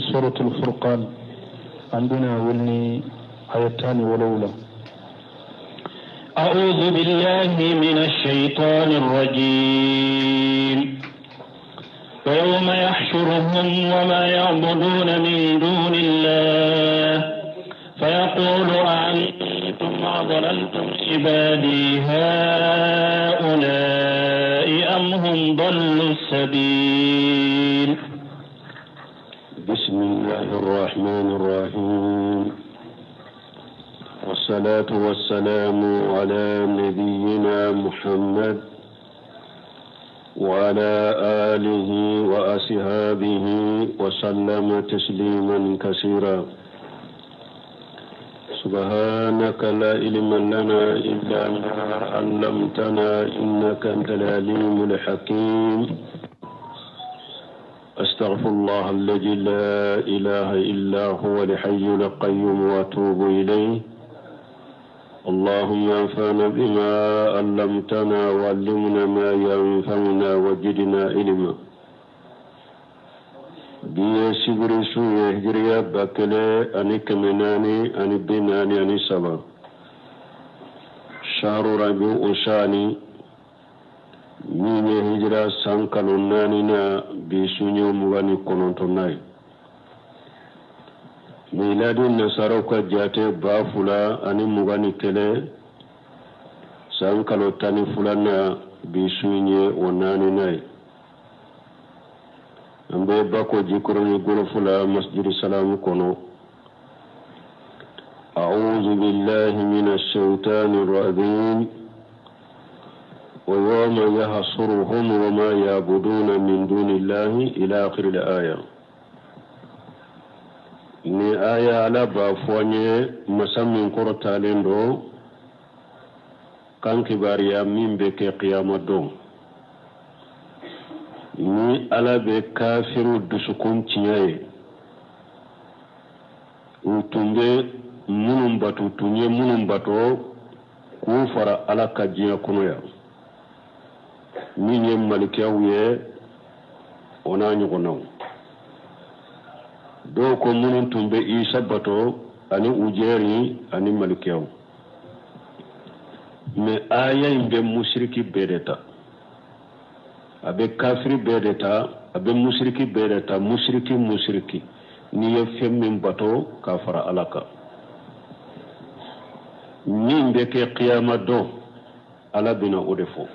Suratul Furqan an bɛna wuli ni aya 17. أعوذ بالله من الشيطان الرجيم ويوم يحشرهم وما يعبدون من دون الله فيقول أأنتم أضللتم عبادي هؤلاء أم هم ضلوا السبيل بسم الله الرحمن الرحيم والصلاة والسلام على نبينا محمد وعلى آله وأصحابه وسلم تسليما كثيرا سبحانك لا علم لنا إلا ما علمتنا إنك أنت العليم الحكيم أستغفر الله الذي لا إله إلا هو الحي القيوم وأتوب إليه اللهم انفعنا بما علمتنا وعلمنا ما ينفعنا وزدنا علما bi ye sibiri su ye hijiriya 1443 shahru rabiu sani min ye hijira san kalo naaninan bi su ye 29nan ye miladi nasaraw ka jate 2021 san kalo 12nan bi su ye o naaninan ye an bɛ bako jikɔrɔni golofu la masjidi salamu kɔnɔ أعوذ بالله من الشيطان الرجيم ويوم يحشرهم وما يعبدون من دون الله إلى آخر الآية ni aya ala b'a fɔ an ye masa min kɔrɔtalen don k'an kibaruya min bɛ kɛ kiyama don ni ala bɛ kafiriw dusukun tiɲɛ ye u tun bɛ minnu bato tun ye minnu bato k'u fara ala kan diɲɛ kɔnɔ yan min ye malikiyaw ye o n'a ɲɔgɔnnaw dɔw ko minnu tun bɛ isa bato ani ujɛri ani malikiyaw mɛ aya in bɛ musiriki bɛɛ de ta a bɛ kafiri bɛɛ de ta a bɛ musiriki bɛɛ de ta musiriki musiriki n'i ye fɛn min bato k'a fara ala kan min bɛ kɛ kiyama don ala bɛna o de fɔ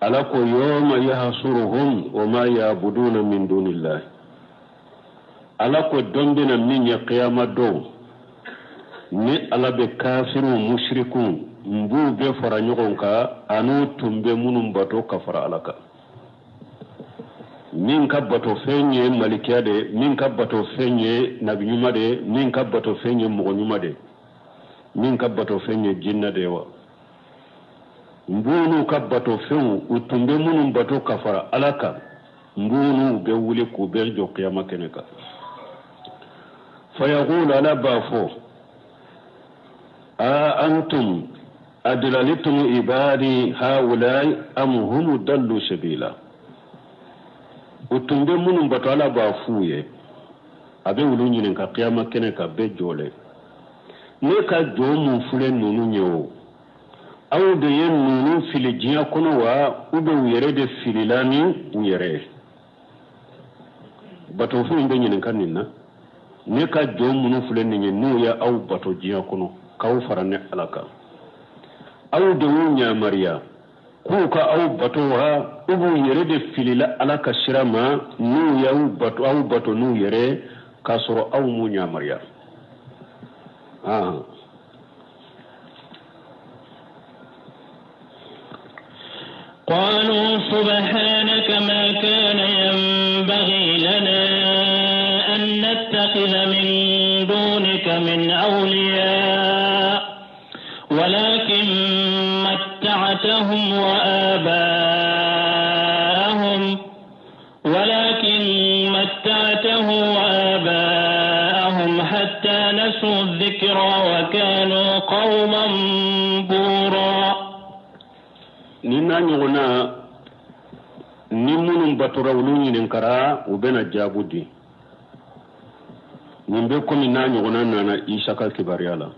ala ko yawma yahsuruhum wa ma yabuduna min dunillahi ala ko don bɛ na min ye kiyama don ni ala bɛ kafiriw musirikiw n b'u bɛɛ fara ɲɔgɔn kan an'u tun bɛ minnu bato ka fara ala kan min ka batofɛn ye malikiya de ye min ka batofɛn ye nabi ɲuman de ye min ka batofɛn ye mɔgɔ ɲuman de ye min ka batofɛn ye jinna de ye wa n b'u n'u ka batofɛnw u tun bɛ minnu bato ka fara ala kan n b'u n'u bɛɛ wuli k'u bɛɛ jɔ kiyama kɛnɛ kan fayaqulu ala b'a fɔ a antum adlaltum ibadi haulai am hum dallu sabila u tun bɛ minnu bato ala b'a f'u ye a bɛ olu ɲininka kiyama kɛnɛ kan bɛɛ jɔlen ne ka jɔn mun filɛ ninnu ye o aw de ye ninnu fili diɲɛ kɔnɔ wa ou bien u yɛrɛ de filila ni u yɛrɛ ye batofɛnw bɛ ɲininka nin na ne ka jɔn minnu filɛ nin ye n'u ye aw bato diɲɛ kɔnɔ k'aw fara ne ala kan aw de y'u yamaruya k'u ka aw bato wa u b'u yɛrɛ de filila ala ka sira ma n'u y'aw bato aw bato n'u yɛrɛ k'a sɔrɔ aw m'u yamaruya قالوا سبحانك ما كان ينبغي لنا أن نتخذ من دونك من أولياء ولكن متعتهم وآباءهم ولكن متعتهم وآباءهم حتى نسوا الذكرى وكانوا قوما بورا nin n'a ɲɔgɔnna ni minnu batora olu ɲininkara u bɛna jaabu di Nin bɛ komi n'a ɲɔgɔnna nana Isa ka kibaruya la.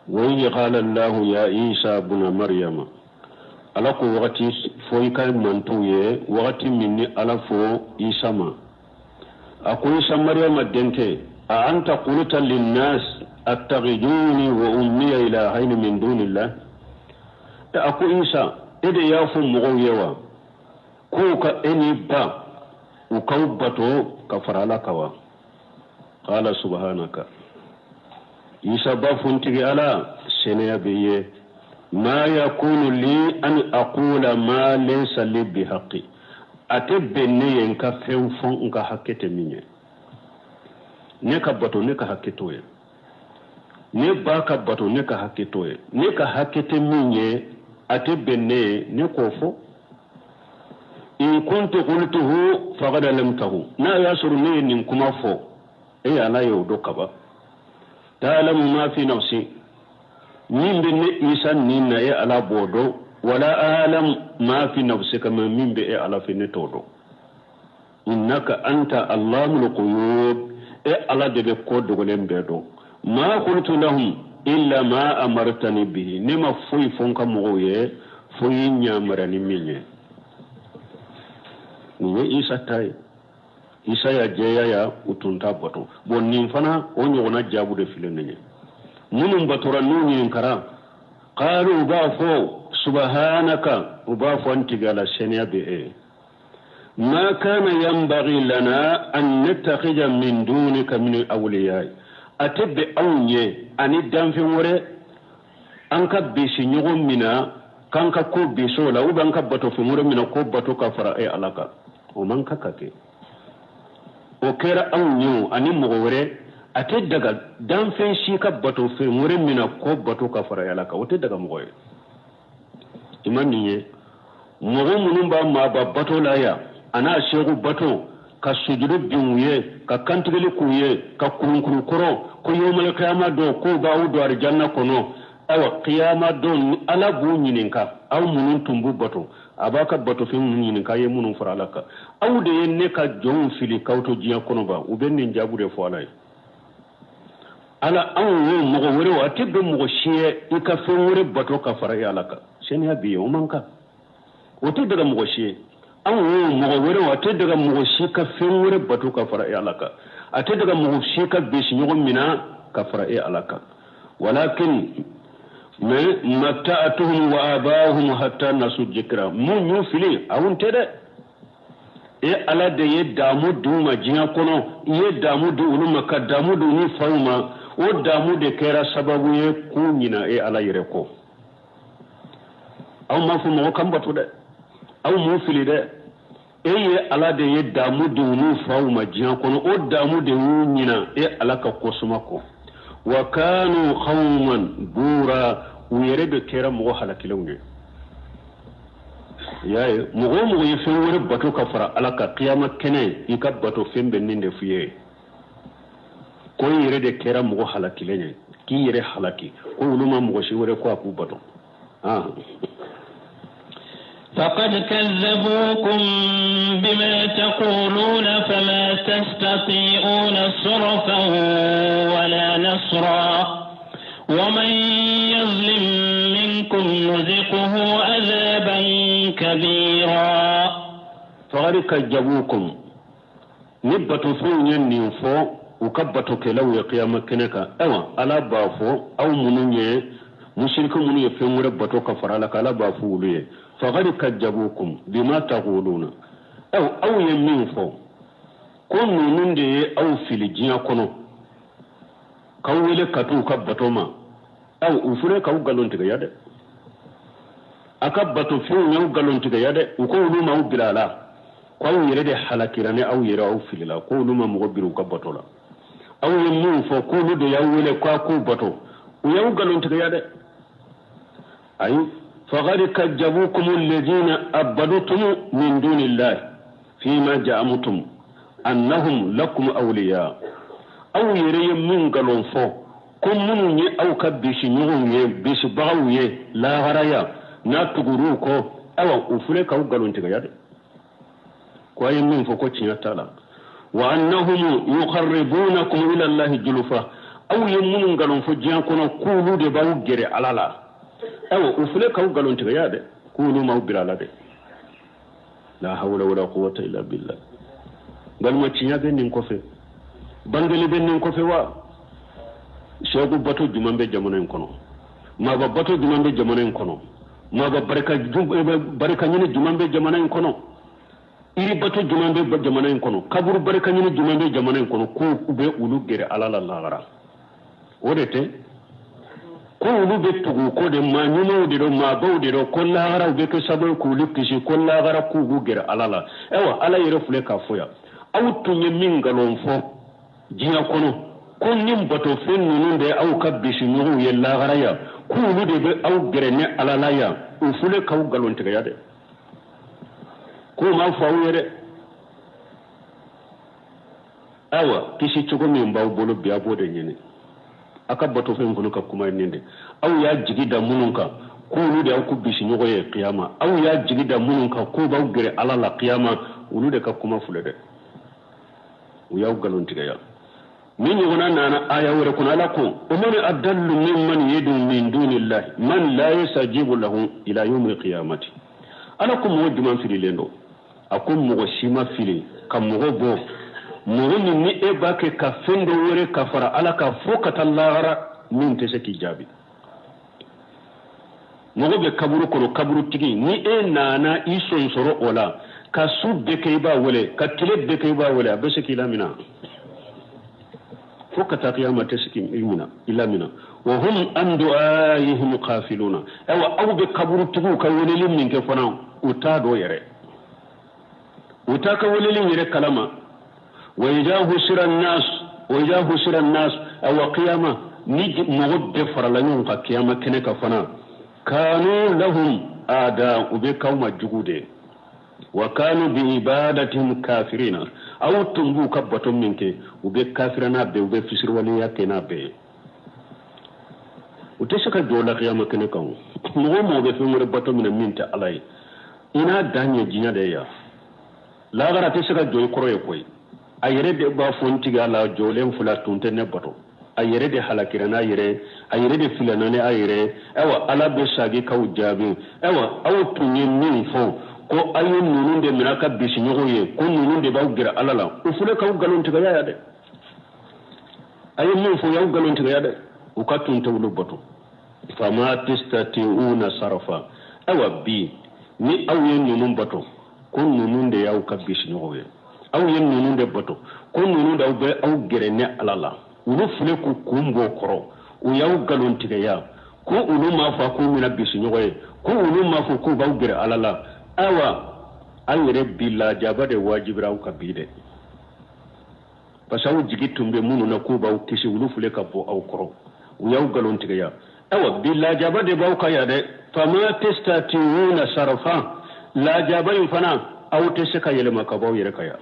Wa idh qala Allahu ya Isa buna Maryama, Ala ko wagati fɔ i ka mantow ye wagati min ni Ala fɔ Isa ma, a ko Isa Maryama denkɛ, a anta qulta linnas attakhiduni wa ummiya ilahayni min dunillah. A ko Isa, e de y'a fɔ mɔgɔw ye wa k'u ka e n'i ba u k'aw bato ka fara Ala kan wa? Qala subhanaka, Isa b'a fɔ n tigi Ala, seniya b'i ye. Ma yakunu li an aqula ma laysa li bihaqqi, a tɛ bɛn ne ye n ka fɛn fɔ n ka hakɛ tɛ min ye. Ne ka bato ne ka hakɛ t'o ye, ne ba ka bato ne ka hakɛ t'o ye, ne ka hakɛ tɛ min ye, a tɛ bɛn ne ye ne k'o fɔ. In kuntu qultuhu faqad alimtahu, n'a y'a sɔrɔ ne ye nin kuma fɔ, e Ala ye o dɔn kaban. Ta'lamu ma fi nafsi, min bɛ ne Isa nin na e Ala b'o dɔn. Wala a'lamu ma fi nafsika, mais min bɛ e Ala fɛ ne t'o dɔn. Innaka anta allamul ghuyub, e Ala de bɛ ko dogolen bɛɛ dɔn. Ma qultu lahum illa ma amartani bihi, ne ma foyi fɔ n ka mɔgɔw ye fo i ye n yamaruya ni min ye. Nin ye Isa ta ye. Isa y'a jɛya ya u tun t'a bato. Bon, nin fana o ɲɔgɔnna jaabu de filɛ nin ye. Minnu batora n'u ɲininkara, qalu, u b'a fɔ subhanaka, u b'a fɔ an tigi Ala, seniya bɛ e ye. Ma kana yanbaghi lana an nattakhidha min dunika min awliya, a tɛ bɛn anw ye ani danfɛn wɛrɛ an ka bisi ɲɔgɔn mina k'an ka ko bisi o la, ou bien an ka bato fɛn wɛrɛ mina ko bato ka fara e Ala kan. O man kan ka kɛ. O kɛra anw ye o ani mɔgɔ wɛrɛ, a tɛ daga danfɛn si ka bato fɛn wɛrɛ mina ko bato ka fara e Ala kan. O tɛ daga mɔgɔ ye. I ma nin ye, mɔgɔ minnu b'a maaba bato la yan a n'a seku bato, ka sujudu bin u ye, ka kantigɛli k'u ye, ka kurunkuru kɔrɔ ko yawmal kiyama don k'u b'aw don arijanna kɔnɔ. Ayiwa, kiyama don Ala b'u ɲininka, aw minnu tun b'u bato, a b'a ka batofɛn minnu ɲininka, a ye minnu fara Ala kan, aw de ye ne ka jɔnw fili k'aw to diɲɛ kɔnɔ ba? U bɛ nin jaabu de fɔ Ala ye. Ala, anw wo, mɔgɔ wɛrɛ, a tɛ bɛn mɔgɔ si ye i ka fɛn wɛrɛ bato ka fara i Ala kan. Seniya b'i ye, o man kan, o tɛ daga mɔgɔ si ye. Anw wo, mɔgɔ wɛrɛ, a tɛ daga mɔgɔ si ka fɛn wɛrɛ bato ka fara i Ala kan, a tɛ daga mɔgɔ si ka bisi ɲɔgɔn mina ka fara i Ala kan. Walakin mais matta'atuhum wa abahum hatta nasu jikra, mun y'u fili, anw tɛ dɛ, e Ala de ye damu di u ma diɲɛ kɔnɔ. I ye damu di olu ma ka damu di u ni faw ma, o damu de kɛra sababu ye k'u ɲina e Ala yɛrɛ kɔ. Aw m'a fɔ mɔgɔ kan bato dɛ, aw m'u fili dɛ, e ye Ala de ye damu di u n'u faw ma diɲɛ kɔnɔ, o damu de y'u ɲina e Ala ka kɔsuma kɔ. Wa kanu qawman bura, u yɛrɛ de kɛra mɔgɔ halakilenw ye. I y'a ye, mɔgɔ o mɔgɔ ye fɛn wɛrɛ bato ka fara Ala kan, kiyama kɛnɛ i ka bato fɛn bɛ nin de f'i ye ko i yɛrɛ de kɛra mɔgɔ halakilen ye, k'i yɛrɛ halaki, ko olu ma mɔgɔ si wɛrɛ ko a k'u bato. فقد كذبوكم بما تقولون فما تستطيعون صرفا ولا نصرا ومن يظلم منكم نذقه عذابا كبيرا. فقد كذبوكم, ni batofɛnw ye nin fɔ u ka batokɛlaw ye kiyama kɛnɛ kan, ayiwa, Ala b'a fɔ aw minnu ye musiriki minnu ye fɛn wɛrɛ bato ka fara Ala kan, Ala b'a fɔ olu ye faqad kazzabukum bima taquluna, aw aw ye min fɔ ko ninnu de ye aw fili diɲɛ kɔnɔ k'aw wele ka t'u ka bato ma, aw u fana k'aw nkalon tigɛya dɛ, a ka bato fɛnw y'aw nkalon tigɛya dɛ. U ko olu m'aw bila a la, ko aw yɛrɛ de halakira ni aw yɛrɛ aw filila, ko olu ma mɔgɔ biri u ka bato la. Aw ye mun fɔ k'olu de y'aw wele k'a k'u bato, u y'aw nkalon tigɛya dɛ. Ayi, faqad kazzabukum alladhina abadtum min dunillahi fima ja'amtum annahum lakum awliya, aw yɛrɛ ye mun nkalon fɔ ko minnu ye aw ka bisi ɲɔgɔnw ye, bisibagaw ye laharaya n'a tugur'u kɔ, ayiwa, u filɛ k'aw nkalon tigɛya dɛ, ko a ye min fɔ ko tiɲɛ t'a la. Wa annahum yuqarribunakum ila Allahi julufa, aw ye minnu nkalon fɔ diɲɛ kɔnɔ k'olu de b'aw gɛrɛ Ala la, ayiwa u filɛ k'aw nkalontigiya dɛ, k'olu m'aw gɛrɛ a la dɛ. La hawla wala quwwata illa billah. Balima, tiɲɛ bɛ nin kɔfɛ, bangeli bɛ nin kɔfɛ wa? Sɛku bato jumɛn bɛ jamana in kɔnɔ? Maaba bato jumɛn bɛ jamana in kɔnɔ? Maaba barika barika ɲini jumɛn bɛ jamana in kɔnɔ? Iri bato jumɛn bɛ jamana in kɔnɔ? Kaburu barika ɲini jumɛn bɛ jamana in kɔnɔ ko u bɛ olu gɛrɛ Ala la lahara? O de tɛ ko olu bɛ tugu ko de maa ɲumanw de don, maabaw de don, ko lahara u bɛ kɛ sababu ye k'olu kisi, ko lahara k'u b'u gɛrɛ Ala la. Ayiwa, Ala yɛrɛ filɛ k'a fɔ yan, aw tun ye min nkalon fɔ diɲɛ kɔnɔ ko ni batofɛn ninnu de aw ka bisiɲɔgɔnw ye lahara yan, k'olu de bɛ aw gɛrɛ ne Ala la yan, u filɛ k'aw nkalontigiya dɛ, k'u m'a fɔ aw ye dɛ. Ayiwa, kisi cogo min b'aw bolo bi, a b'o de ɲini. A ka batofɛn kɔnɔ ka kuma ye nin de, aw y'a jigi da minnu kan k'olu de y'aw ko bisiɲɔgɔn ye kiyama, aw y'a jigi da minnu kan k'u b'aw gɛrɛ Ala la kiyama, olu de ka kuma filɛ dɛ, u y'aw nkalontigiya. Min ɲɔgɔnna nana aya wɛrɛ kɔnɔ, Ala ko: wa man adallu mimman yad'u min dunillahi man la yastajibu lahu ila yawmi qiyamati. Ala ko mɔgɔ jumɛn fililen don? A ko mɔgɔ si ma fili ka mɔgɔ bɔ mɔgɔ min ni e b'a kɛ ka fɛn dɔ wele ka fara Ala kan fo ka taa lahara, min tɛ se k'i jaabi. Mɔgɔ bɛ kaburu kɔnɔ, kaburutigi, ni e nana i sɔn sɔrɔ o la ka su bɛɛ kɛ i b'a wele, ka tile bɛɛ kɛ i b'a wele, a bɛ se k'i lamina? Fo ka taa kiyama tɛ se k'i mina i lamina. Wa hum an du'aihim ghafiluna. Ayiwa, aw bɛ kaburutigiw ka weleli min kɛ fana, u t'a dɔn yɛrɛ, u t'a ka weleli yɛrɛ kalama. Wa idha husira nas, wa idha husira nas, ayiwa kiyama ni mɔgɔ bɛɛ farala ɲɔgɔn kan kiyama kɛnɛ kan fana, kanu lahum ada, u bɛ k'aw ma jugu de, wa kanu bi ibadatihim kafirina. Aw tun b'u ka bato min kɛ, u bɛ kafira n'a bɛɛ, u bɛ fisiriwaleya kɛ n'a bɛɛ ye. U tɛ se ka jɔ la kiyama kɛnɛ kan. Mɔgɔ o mɔgɔ bɛ fɛn wɛrɛ bato minɛ min tɛ Ala ye, i n'a dan ye diɲɛ de ye yan, lahara tɛ se ka jɔ i kɔrɔ ye koyi. A yɛrɛ de b'a fɔ: n tigi Ala, jɔlen fila tun tɛ ne bato. A yɛrɛ de halakira n'a yɛrɛ, a yɛrɛ de filana ni a yɛrɛ. Ayiwa, Ala bɛ sagi k'aw jaabi: ayiwa, aw tun ye min fɔ ko aw ye ninnu de minɛ ka bisiɲɔgɔn ye, ko ninnu de b'aw gɛrɛ Ala la, u filɛ k'aw nkalontigɛya ya dɛ. A ye min fɔ, y'aw nkalontigɛya dɛ, u ka tun tɛ olu bato. Fama tastati'una sarfa. Ayiwa, bi ni aw ye ninnu bato ko ninnu de y'aw ka bisiɲɔgɔnw ye, aw ye ninnu de bato ko ninnu de aw bɛ aw gɛrɛ ne Ala la, olu filɛ k'u kun bɔ kɔrɔ, u y'aw nkalontigɛya ko olu m'a fɔ k'u bɛna bisiɲɔgɔn ye, ko olu m'a fɔ k'u b'aw gɛrɛ Ala la. Ayiwa, aw yɛrɛ bi lajaba de wajibira aw ka bi dɛ, parce que aw jigi tun bɛ minnu na k'u b'aw kisi, olu filɛ ka bɔ aw kɔrɔ, u y'aw nkalontigɛya. Ayiwa, bi lajaba de b'aw kan yan dɛ. Fama tastati'una sarfa, lajaba in fana aw tɛ se ka yɛlɛma ka bɔ aw yɛrɛ kan yan.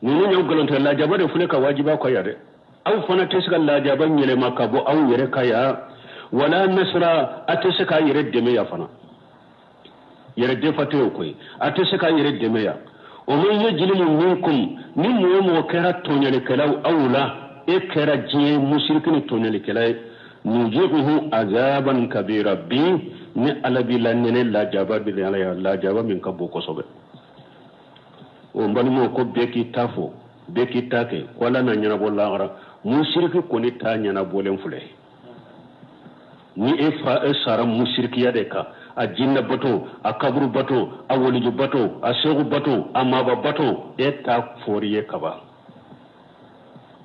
Ninnu y'aw nkalontigɛ, lajaba de filɛ ka wajibi aw kan yan dɛ. Aw fana tɛ se ka lajaba yɛlɛma ka bɔ aw yɛrɛ kan yan. Wala nasra, a tɛ se k'a yɛrɛ dɛmɛ yan fana, yɛrɛ defa tɛ o koyi, a tɛ se k'a yɛrɛ dɛmɛ yan. Wa man yazlimu minkum, ni mɔgɔ o mɔgɔ kɛra tɔɲɔlikɛlaw aw la, e kɛra diɲɛ musiriki ni tɔɲɔlikɛla ye, nuziquhu azaban kabira, bi ni Ala b'i la nɛnɛ lajaba bi Ala ya lajaba min ka bon kosɛbɛ. O n balimaw, ko bɛɛ k'i ta fɔ, bɛɛ k'i ta kɛ, ko Ala na ɲɛnabɔ lahara. Musiriki kɔni ta ɲɛnabɔlen filɛ. Ni e fa e sara musirikiya de kan, a jinɛ bato, a kaburu bato, a waliju bato, a segu bato, a maaba bato, e ta fɔri ye kaban.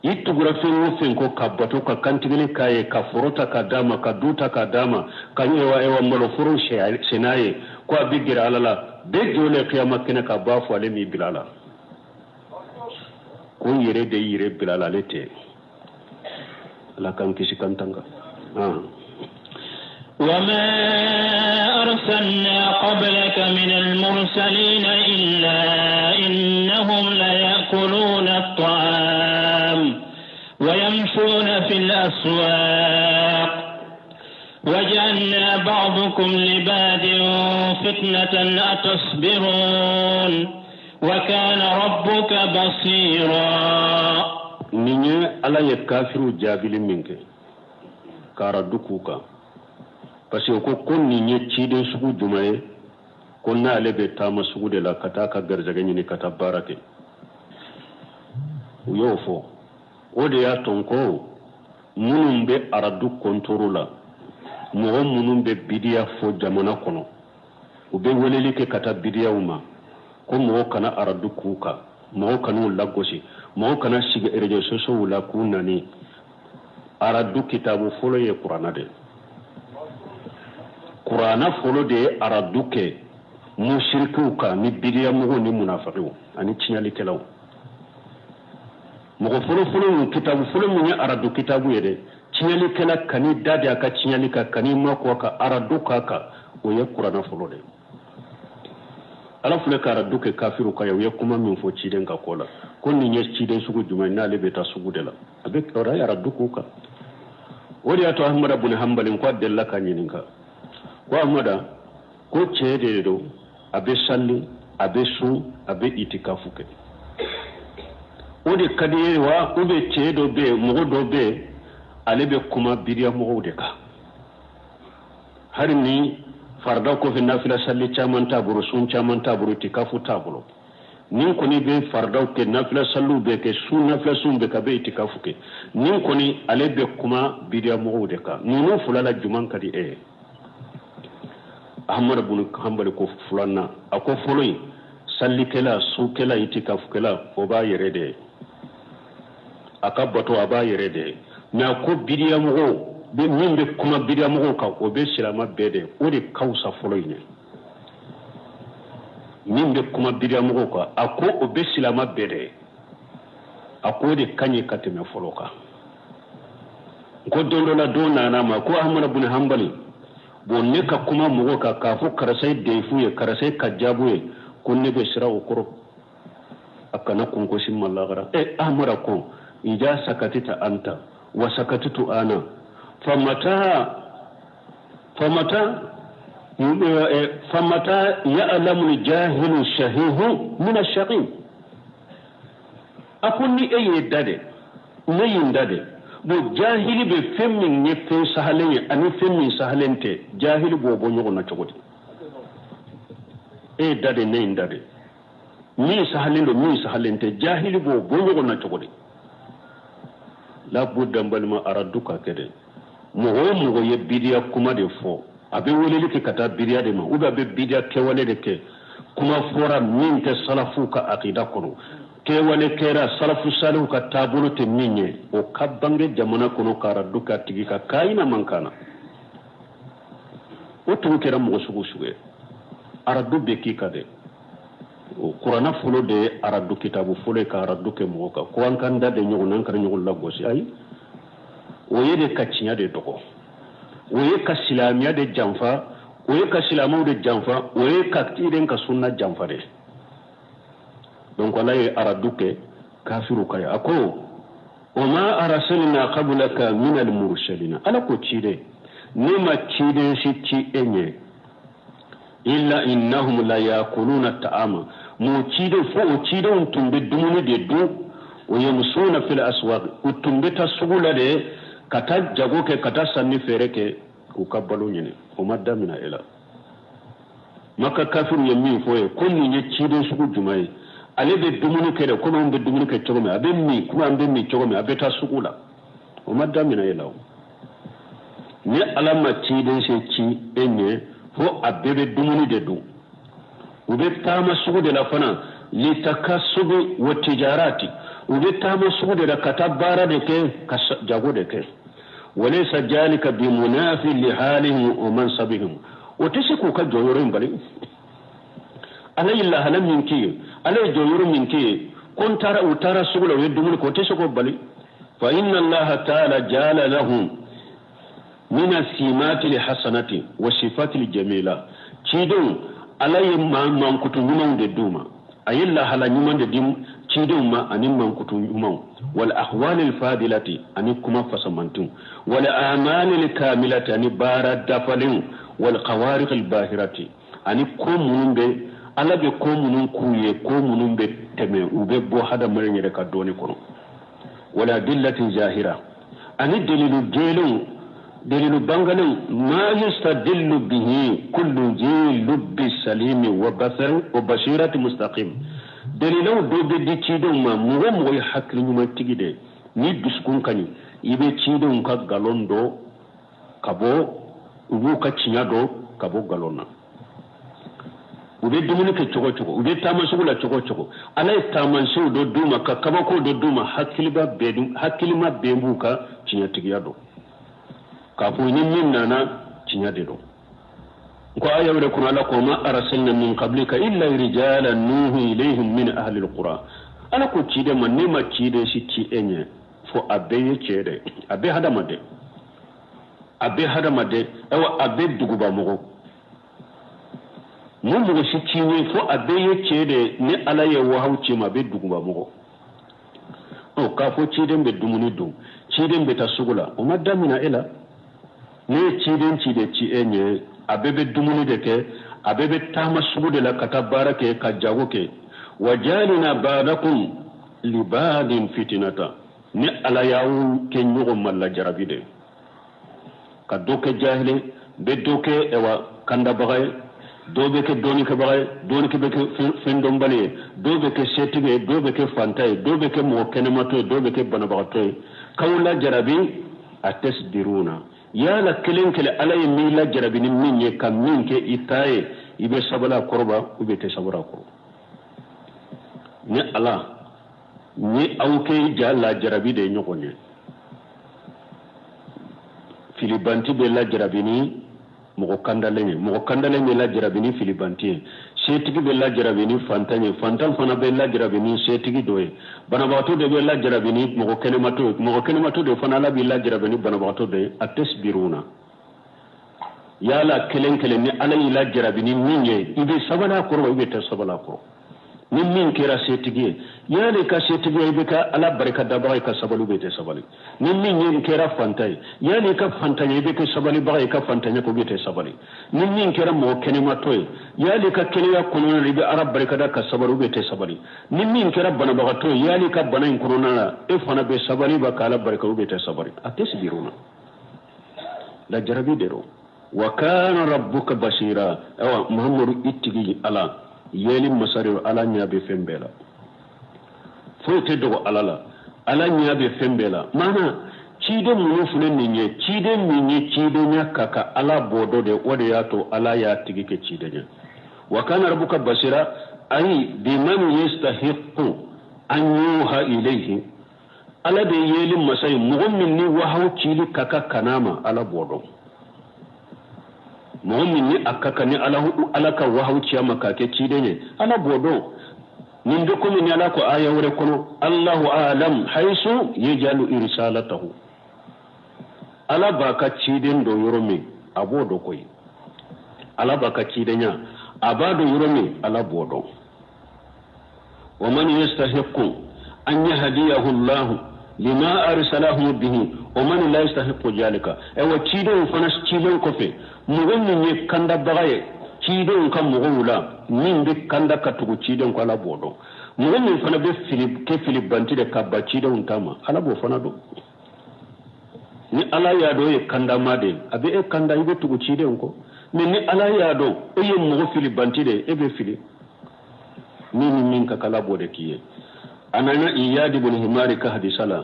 I tugura fɛn o fɛn ko ka bato, ka kantigɛli k'a ye, ka foro ta ka d'a ma, ka du ta ka d'a ma, ka ewa ewa maloforo sɛnɛ ye, ko a bɛ gɛrɛ Ala la, bɛɛ jɔlen kiyama kɛnɛ kan b'a fɔ ale m'i bila la, ko n yɛrɛ de yɛrɛ bila la, ale tɛ. Ala k'an kisi k'an tanga. وما أرسلنا قبلك من المرسلين إلا إنهم ليأكلون الطعام ويمشون في الأسواق وجعلنا بعضكم لبعض فتنة أتصبرون. وكان ربك بصيرا. Nin ye Ala ye kafiriw jaabili min kɛ ka radu k'u kan, parce que ko nin ye ciden sugu jumɛn ye, ko n'ale bɛ taama sugu de la ka taa ka garijɛgɛ ɲini, ka taa baara kɛ? U y'o fɔ. O de y'a to ko minnu bɛ aradu kɔntoro la, mɔgɔ minnu bɛ bidiya fɔ jamana kɔnɔ, u bɛ weleli kɛ ka taa bidiyaw ma ko mɔgɔ kana aradu k'u kan, mɔgɔ kan'u lagosi, mɔgɔ kana sigi réseaux sociaux la k'u nani. Aradu kitabu fɔlɔ ye Kuranna de. Kuranna fɔlɔ de ye aradu kɛ musirikiw kan ni bidiyamɔgɔw ni munafakiw ani tiɲɛlikɛlaw. Mɔgɔ fɔlɔfɔlɔ min, kitabu fɔlɔ min ye aradu kitabu ye dɛ, tiɲɛlikɛla kan'i da de a ka tiɲɛli kan, kan'i makɔ a ka aradu k'a kan, o ye Kuranna fɔlɔ de. Ala filɛ ka aradu kɛ kafiriw kan ye. U ye kuma min fɔ ciden ka ko la, ko nin ye ciden sugu jumɛn ye n'ale bɛ taa sugu de la, a bɛ o ye aradu k'u kan. O de y'a to Ahmada bun Hanbali ko a delila ka ɲininka ko Ahmada, ko cɛ de don, a bɛ sali, a bɛ sun, a bɛ itikafu kɛ, o de ka di ye wa, ou bien cɛ dɔ bɛ yen, mɔgɔ dɔ bɛ yen, ale bɛ kuma biriya mɔgɔw de kan, hali ni farida kɔfɛ nafila sali caman t'a bolo, sun caman t'a bolo, itikafu t'a bolo, nin kɔni bɛ faridaw kɛ, nafila saliw bɛ kɛ, sun nafila sun bɛ kɛ, a bɛ itikafu kɛ, nin kɔni ale bɛ kuma biriya mɔgɔw de kan, ninnu fila la jumɛn ka di e ye? Ahmadu bun Hanbali ko filanan. A ko fɔlɔ in, salikɛla, sukɛla, itikafukɛla, o b'a yɛrɛ de ye, a ka bato a b'a yɛrɛ de ye. Mais a ko bidiyamɔgɔw min bɛ kuma bidiyamɔgɔw kan, o bɛ silama bɛɛ de, o de ka fisa fɔlɔ in ye. Min bɛ kuma bidiyamɔgɔw kan, a ko o bɛ silama bɛɛ de ye, a ko o de ka ɲi ka tɛmɛ fɔlɔ kan. Ko don dɔ la, don nana ma ko Ahmadu bun Hanbali, bon, ne ka kuma mɔgɔw kan k'a fɔ karisa ye defu ye, karisa ye kajabu ye, ko ne bɛ siran o kɔrɔ a kana kunkosi ma lagara. E Ahmada ko ija sakatita anta wa sakatitu ana, famata ya'lamu al-jahilu shahihu min ash-shaqim. A ko ni e ye da de, ne ye n da de, bon, jahili bɛ fɛn min ye fɛn sahalen ye ani fɛn min sahalen tɛ, jahili b'o bɔ ɲɔgɔn na cogo di? E ye da de, ne ye n da de, min sahalen don, min sahalen tɛ, jahili b'o bɔ ɲɔgɔn na cogo di? Labudda, n balima, aradu ka kɛ dɛ. Mɔgɔ o mɔgɔ ye bidiya kuma de fɔ, a bɛ weleli kɛ ka taa bidiya de ma, ou bien a bɛ bidiya kɛwale de kɛ, kuma fɔra min tɛ salafuw ka akida kɔnɔ, kɛwale kɛra salafu salihu ka taabolo tɛ min ye, o ka bange jamana kɔnɔ ka aradu k'a tigi ka kayina man kan na. O tigi kɛra mɔgɔ sugu sugu ye, aradu bɛ k'i kan dɛ. O Kuranna fɔlɔ de ye aradu kitabu fɔlɔ ye ka aradu kɛ mɔgɔ kan, ko an k'an da de ɲɔgɔn na, an kana ɲɔgɔn lagosi. Ayi, o ye de ka tiɲɛ de dɔgɔ, o ye ka silamɛya de janfa, o ye ka silamɛw de janfa, o ye ka ciden ka sunna janfa de. Donc Ala ye aradu kɛ kafiru ka ye. A ko wa ma arsalna qablaka min al-mursalina. Ala ko ciden, ne ma ciden si ci e ɲɛ, illa innahum la yakuluna ta'ama. Mu ciden fo o cidenw tun bɛ dumuni de dun, wa yamsuna fil aswaq, u tun bɛ taa sugu la de ka taa jago kɛ, ka taa sanni feere kɛ k'u ka balo ɲini. O ma daminɛ e la. Maka kafiru ye min fɔ ye ko nin ye ciden sugu jumɛn ye, ale bɛ dumuni kɛ de komi an bɛ dumuni kɛ cogo min, a bɛ min komi an bɛ min cogo min, a bɛ taa sugu la. O ma daminɛ e la. O ni Ala ma ciden se ci e ɲɛ fo a bɛɛ bɛ dumuni de dun, u bɛ taama sugu de la fana, litakasubi wa tijarati, u bɛ taama sugu de la ka taa baara de kɛ, ka jago de kɛ. Walaysa jalika bimunafi lihalihim wa mansabihim. O tɛ se k'u ka jɔyɔrɔ in bali. Ala ye lahala min kɛ ye, Ala ye jɔyɔrɔ min kɛ ye, ko n taara, u taara sugu la, u ye dumuni kɛ, o tɛ se k'o bali. Fa inna Allaha ta'ala jala lahum min asimati hasanati wa sifati jamila. Cidenw, Ala ye mankutu ɲumanw de d'u ma, a ye lahala ɲuman de di cidenw ma ani mankutu ɲumanw, wal ahwali fadilati, ani kuma fasamantiw, wal amali kamilati, ani baara dafalenw, wal khawariq al bahirati, ani ko minnu bɛ Ala bɛ ko minnu k'u ye, ko minnu bɛ tɛmɛ, u bɛ bɔ hadamaden yɛrɛ ka dɔnni kɔnɔ. Wal adillati zahira, ani dalilu jɛlenw, dalilu bangalenw, ma yustadillu bihi kullu zi lubbi salimi wa basar wa basirati mustaqim. Dalilaw dɔ bɛ di cidenw ma, mɔgɔ mɔgɔ ye hakili ɲuman tigi de, ni dusukun ka ɲi, i bɛ cidenw ka nkalon dɔn ka bɔ, u b'u ka tiɲɛ dɔn ka bɔ nkalon na. U bɛ dumuni kɛ cogo cogo, u bɛ taama sugu la cogo cogo, Ala ye taamasiyɛnw dɔ d'u ma, ka kabako dɔ d'u ma, hakilima bɛɛ b'u ka tiɲɛtigiya dɔn k'a fɔ ni min nana tiɲɛ de don. Ko aya wɛrɛ kɔnɔ, Ala ko ma arsalna min qablika illa rijalan nuhi ilayhim min ahli alqura. Ala ko ciden ma, ne ma ciden si ci e ɲɛ fo a bɛɛ ye cɛ de, a bɛɛ hadamaden, a bɛɛ hadamaden, ayiwa a bɛɛ duguba mɔgɔ. Mun mɔgɔ si ci ɲɛ fo a bɛɛ ye cɛ de, ni Ala ye wahaw ci ma, a bɛ duguba mɔgɔ. Ɔ k'a fɔ ciden bɛ dumuni dun, ciden bɛ taa sugu la, o ma damina e la. Ne ye ciden ci de ci e ɲɛ, a bɛɛ bɛ dumuni de kɛ, a bɛɛ bɛ taama sugu de la ka taa baara kɛ, ka jago kɛ. Wa jalina ba'dakum libadin fitinata, ni Ala y'aw kɛ ɲɔgɔn ma lajarabi de, ka dɔ kɛ jahili, bɛ dɔ kɛ ɛwa kandabaga ye, dɔw bɛ kɛ dɔɔnikɛbaga ye, dɔɔnikɛ bɛ kɛ fɛn dɔnbali ye, dɔw bɛ kɛ setigi ye, dɔw bɛ kɛ fantan ye, dɔw bɛ kɛ mɔgɔ kɛnɛmatɔ ye, dɔw bɛ kɛ banabagatɔ ye. K'aw lajarabi a tasbiruna, yala kelen kelen Ala ye min lajarabi ni min ye ka min kɛ i ta ye, i bɛ sabali a kɔrɔ ba, ou bien i tɛ sabali a kɔrɔ. Ni Ala ni aw kɛ ja lajarabi de ye ɲɔgɔn ye, filibanti bɛ lajarabi ni mɔgɔ kandalen ye, mɔgɔ kandalen bɛ lajarabi ni filibanti ye, setigi bɛ lajarabi ni fantan ye, fantan fana bɛ lajarabi ni setigi dɔ ye, banabagatɔ de bɛ lajarabi ni mɔgɔ kɛnɛmatɔ ye, mɔgɔ kɛnɛmatɔ de fana Ala bɛ lajarabi ni banabagatɔ dɔ ye. A tasbiruna, yala kelen kelen ni Ala y'i lajarabi ni min ye, i bɛ sabali a kɔrɔ, i bɛ tɛ sabali a kɔrɔ. Ni min kɛra setigi ye, yala i ka setigi ye, i bɛ ka Ala barika dabaga ye ka sabali, i bɛ tɛ sabali. Ni min ye kɛra fantan ye, yala i ka fantanya, i bɛ kɛ sabalibaga ye i ka fantanya ko, i bɛ tɛ sabali. Ni min kɛra mɔgɔ kɛnɛmatɔ ye, yala i ka kɛnɛya kɔnɔna la, i bɛ Ala barika da ka sabali, i bɛ tɛ sabali. Ni min kɛra banabagatɔ ye, yala i ka bana in kɔnɔna la, e fana bɛ sabali ba ka Ala barika, i bɛ tɛ sabali. A tasbiruna, lajarabi de don. Wa kana rabbuka basira, ayiwa Muhammadu i tigi Ala yeli masa de, Ala ɲɛ bɛ fɛn bɛɛ la, foyi tɛ dogo Ala la, Ala ɲɛ bɛ fɛn bɛɛ la. Maana ciden minnu filɛ nin ye, ciden min ye cidenya ka ka Ala bɔ dɔ de, o de y'a to Ala y'a tigi kɛ ciden ye. Wa kana rabbuka basira ayi biman yastahiqu an yuha ilayhi, Ala de yeli masa ye, mɔgɔ min ni wahaw cili ka ka kana ma, Ala b'o dɔn. Mɔgɔ min ni a ka kan ni Ala ka wahaw ci a ma k'a kɛ ciden ye, Ala b'o dɔn. Nin bɛ komi ni Ala ko aya wɛrɛ kɔnɔ, Allahu a'lam haisu yajalu irsalatahu, Ala b'a ka ciden dɔn yɔrɔ min, a b'o dɔn koyi. Ala b'a ka cidenya, a b'a dɔn yɔrɔ min, Ala b'o dɔn. Wa man yastahiqu an yahdiyahu Allahu lima arsalahu bihi wa man la yastahiqu zalika. Ayiwa cidenw fana cilen kɔfɛ, mɔgɔ min ye kandabaga ye cidenw ka mɔgɔw la, min bɛ kanda ka tugu cidenw kɔ, Ala b'o dɔn. Mɔgɔ min fana bɛ fili kɛ filibanti de ka ban cidenw ta ma, Ala b'o fana dɔn. Ni Ala y'a dɔn e ye kandama de ye, a bɛ e kanda, i bɛ tugu cidenw kɔ. Mais ni Ala y'a dɔn e ye mɔgɔ filibanti de ye, e bɛ fili. Min ni min ka kan, Ala b'o de k'i ye. A nana Iyadi ibn Himari ka hadisa la,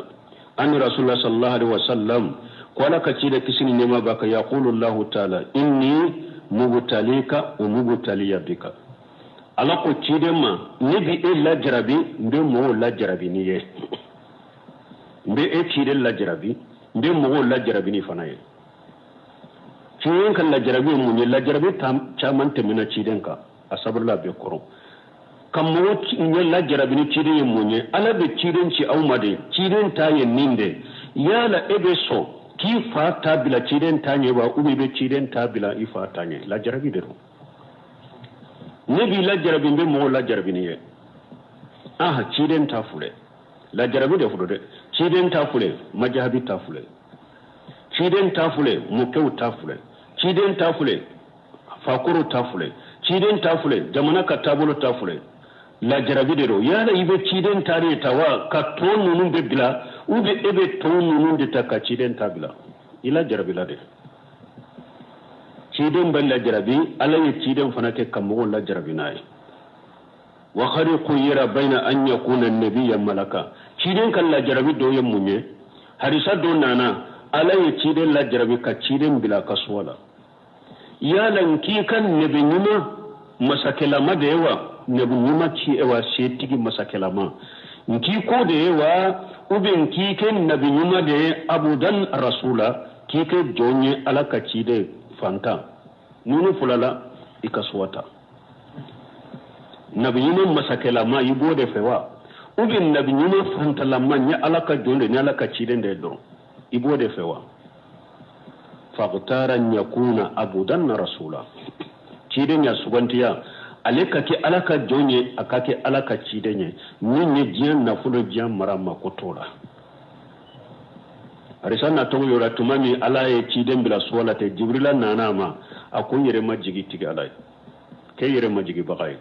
an Rasulullah sallallahu alaihi wasallam ko Ala ka ci da kisi ni nɛɛma b'a kan, yaqulu Allahu ta'ala inni mubtalika wa mubtaliya bika. Ala ko ciden ma, ne bi e lajarabi, n bɛ mɔgɔw lajarabi n'i ye. N bɛ e ciden lajarabi, n bɛ mɔgɔw lajarabi n'i fana ye. Ciden ka lajarabi ye mun ye? Lajarabi caman tɛmɛna ciden kan, a sabalila bɛɛ kɔrɔ. Ka mɔgɔ ɲɛ lajarabi ni ciden ye mun ye? Ala bɛ ciden ci aw ma de, ciden ta ye nin de. Yala e bɛ sɔn k'i fa ta bila ciden ta ɲɛ wa, ou bien i bɛ ciden ta bila i fa ta ɲɛ? Lajarabi de don. Ne b'i lajarabi, n bɛ mɔgɔw lajarabi n'i ye. Aha, ciden ta filɛ, lajarabi de filɛ dɛ. Ciden ta filɛ, majahabi ta filɛ. Ciden ta filɛ, mɔkɛw ta filɛ. Ciden ta filɛ, fakɔrɔw ta filɛ. Ciden ta filɛ, jamana ka taabolo ta filɛ, lajarabi de don. Yala i bɛ ciden ta de ta wa ka tɔ ninnu bɛ bila, ou bien e bɛ tɔ ninnu de ta ka ciden ta bila? I lajarabila de. Ciden bɛ lajarabi, Ala ye ciden fana kɛ ka mɔgɔw lajarabi n'a ye. Wa qad khuyira bayna an yakuna nabiyya malaka. Ciden ka lajarabi dɔ ye mun ye? Hadisa dɔ nana, Ala ye ciden lajarabi ka ciden bila ka suwa la. Yala n k'i ka nɛbɛ ɲuman masakɛlama de ye wa? Nɛbɛ ɲuman ci e wa setigi masakɛlama n k'i ko de ye wa, ou bien n k'i kɛ nabi ɲuman de ye abudan rasula, k'i kɛ jɔn ye Ala ka ciden fantan ninnu fila la i ka suwa ta. Nabi ɲuman masakɛlama i b'o de fɛ wa, ou bien nabi ɲuman fantalama n ye Ala ka jɔn de ni Ala ka ciden de ye dɔrɔn i b'o de fɛ wa? Fakhtara an yakuna abudan rasula. Ciden ya sugantiya ale ka kɛ Ala ka jɔn ye, a ka kɛ Ala ka ciden ye min ye diɲɛ nafolo diɲɛ mara mako t'o la. Arisa na tɔgɔ yɔrɔ tuma min Ala ye ciden bila suwa la ten, Jibrila nana a ma, a ko n yɛrɛ ma jigi tigi Ala ye, k'e yɛrɛ ma jigibaga ye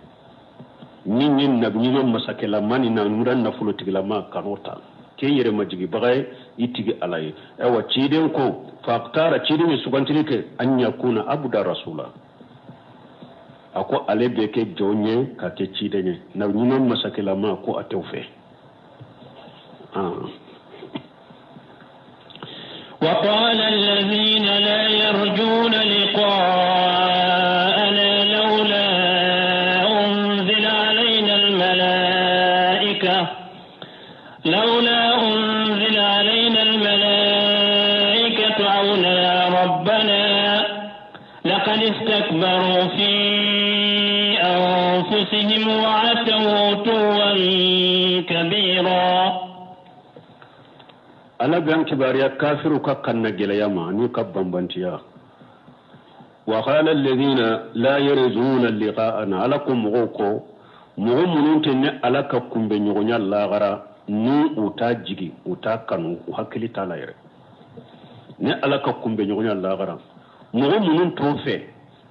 min ye nabi ɲuman masakɛlama ni naɲuman nafolotigilama kan'o ta, k'e yɛrɛ ma jigibaga ye i tigi Ala ye. Ayiwa ciden ko fakhtara, ciden ye sugantili kɛ an yakuna abuda rasula, a ko ale bɛ kɛ jɔn ye ka kɛ ciden ye, nabi ɲuman masakɛlama ko a t'o fɛ. وقال الذين لا يرجون لقاءنا لولا أنزل علينا الملائكة لولا أنزل علينا الملائكة أو نرى ربنا لقد استكبروا في أنفسهم وعتوا عتوا كبيرا. Ala bɛ an kibaruya kafiru ka kanna gɛlɛya ma n'u ka banbantiya. Wa qala alladhina la yarjuna liqa'ana, Ala ko mɔgɔw ko mɔgɔ minnu tɛ ne Ala ka kunbɛ ɲɔgɔnya lagara ni u t'a jigi u t'a kanu u hakili t'a la yɛrɛ, ne Ala ka kunbɛ ɲɔgɔnya lagara mɔgɔ minnu t'o fɛ,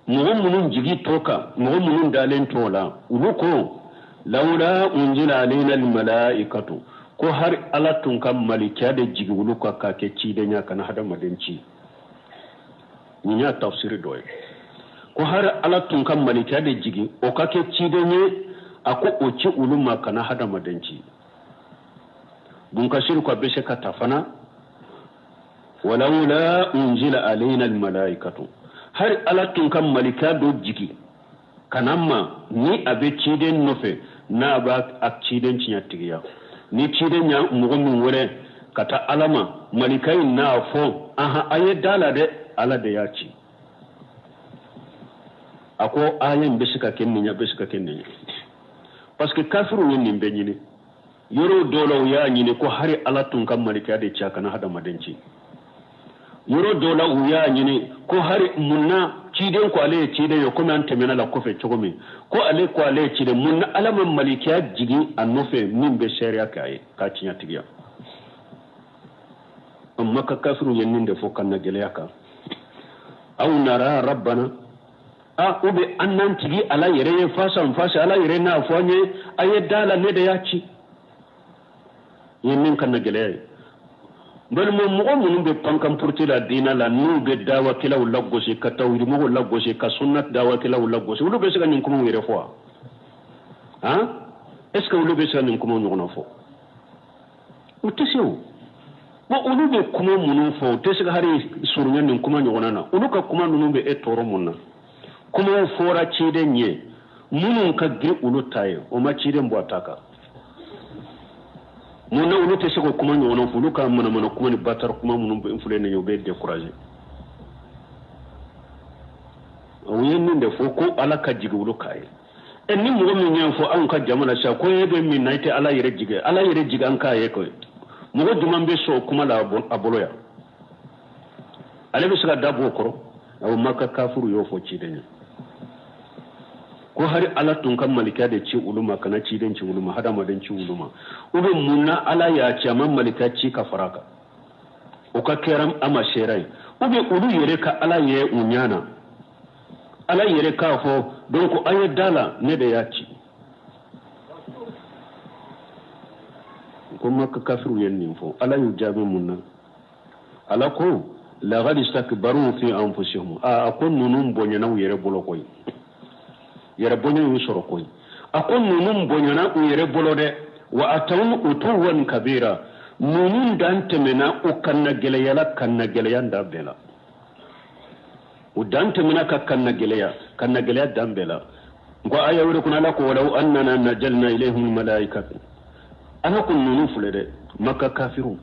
mɔgɔ minnu jigi t'o kan, mɔgɔ minnu dalen t'o la, olu ko lawla unzila alayna almalaikatu, ko hari Ala tun ka malikiya de jigi olu kan k'a kɛ cidenya kana hadamaden ci. Nin y'a tafsiri dɔ ye, ko hari Ala tun ka malikiya de jigi o ka kɛ ciden ye, a ko o ci olu ma kana hadamaden ci. Bunkasiru ko a bɛ se ka ta fana walawla unzila alayna almalaikatu, hari Ala tun ka malikiya dɔ jigi kana ma ni a bɛ ciden nɔfɛ n'a b'a a ciden tiɲɛtigiya, ni ciden ya mɔgɔ min wele ka taa Ala ma, malika in n'a fɔ ahan a ye da la dɛ, Ala de y'a ci. A ko aya in bɛ se ka kɛ nin ye, a bɛ se ka kɛ nin ye, parce que kafiru ye nin bɛɛ ɲini. Yɔrɔ dɔw la u y'a ɲini ko hari Ala tun ka malikiya de ci a kana hadamaden ci. Yɔrɔ dɔw la u y'a ɲini ko hari mun na ciden ko ale ye ciden ye, komi an tɛmɛna la kɔfɛ cogo min, ko ale ko ale ye ciden, mun na Ala ma malikiya jigin a nɔfɛ min bɛ seereya kɛ a ye k'a tiɲɛtigiya. Maka kafiru ye nin de fɔ ka na gɛlɛya kan. Aw nara rabbana, a u bɛ an n'an tigi Ala yɛrɛ ye fasan fasa, Ala yɛrɛ n'a fɔ an ye a ye da la ne de y'a ci. Ye min ka na gɛlɛya ye. Balima mɔgɔ minnu bɛ pankan puruti la diinɛ la, n'u bɛ dawakɛlaw lagosi, ka tawhidimɔgɔw lagosi, ka sunna dawakɛlaw lagosi, olu bɛ se ka nin kumaw yɛrɛ fɔ wa? Han, est ce que olu bɛ se ka nin kumaw ɲɔgɔnna fɔ? U tɛ se o. Bon, olu bɛ kuma minnu fɔ, u tɛ se ka hali surunya nin kuma ɲɔgɔnna na. Olu ka kuma ninnu bɛ e tɔɔrɔ mun na? Kumaw fɔra ciden ye minnu ka girin olu ta ye, o ma ciden bɔ a ta kan. Mun na olu tɛ se k'o kuma ɲɔgɔnna fɔ? Olu ka manamana kuma ni batari kuma minnu bɛ filɛ nin ye, u bɛ décourager. U ye min de fɔ ko Ala ka jigin olu k'a ye. Ɛ ni mɔgɔ min y'a fɔ anw ka jama la sisan ko e bɛ min na i tɛ Ala yɛrɛ jigin, Ala yɛrɛ jigin an k'a ye koyi. Mɔgɔ jumɛn bɛ sɔn o kuma la a bolo yan? Ale bɛ se ka da bɔ o kɔrɔ? Awɔ, Maka kafuru y'o fɔ ciden ye ko hari Ala tun ka malikiya de ci olu ma, kana ciden ci olu ma, hadamaden ci olu ma. U bɛ mun na Ala y'a ci, a ma malikiya ci ka fara a kan, o ka kɛra a ma seera ye. U bɛ olu yɛrɛ ka Ala ye u ɲɛ na. Ala yɛrɛ k'a fɔ donc a ye da la, ne de y'a ci. Ko Maka kafiriw ye nin fɔ, Ala y'u jaabi mun na? Ala ko laqad istakbaru fi anfusihim. A ko ninnu bonyana u yɛrɛ bolo koyi, yɛrɛ bonya y'u sɔrɔ koyi. A ko ninnu bonyana u yɛrɛ bolo dɛ. Wa ataw utuwan kabira, ninnu dan tɛmɛna u kanna gɛlɛya la, kanna gɛlɛya dan bɛɛ la. U dan tɛmɛna ka kanna gɛlɛya, kanna gɛlɛya dan bɛɛ la. N ko aya wɛrɛ kɔnɔ, Ala ko walaw annana najalna ilayhim malaikatu. Ala ko ninnu filɛ dɛ, Maka kafiriw,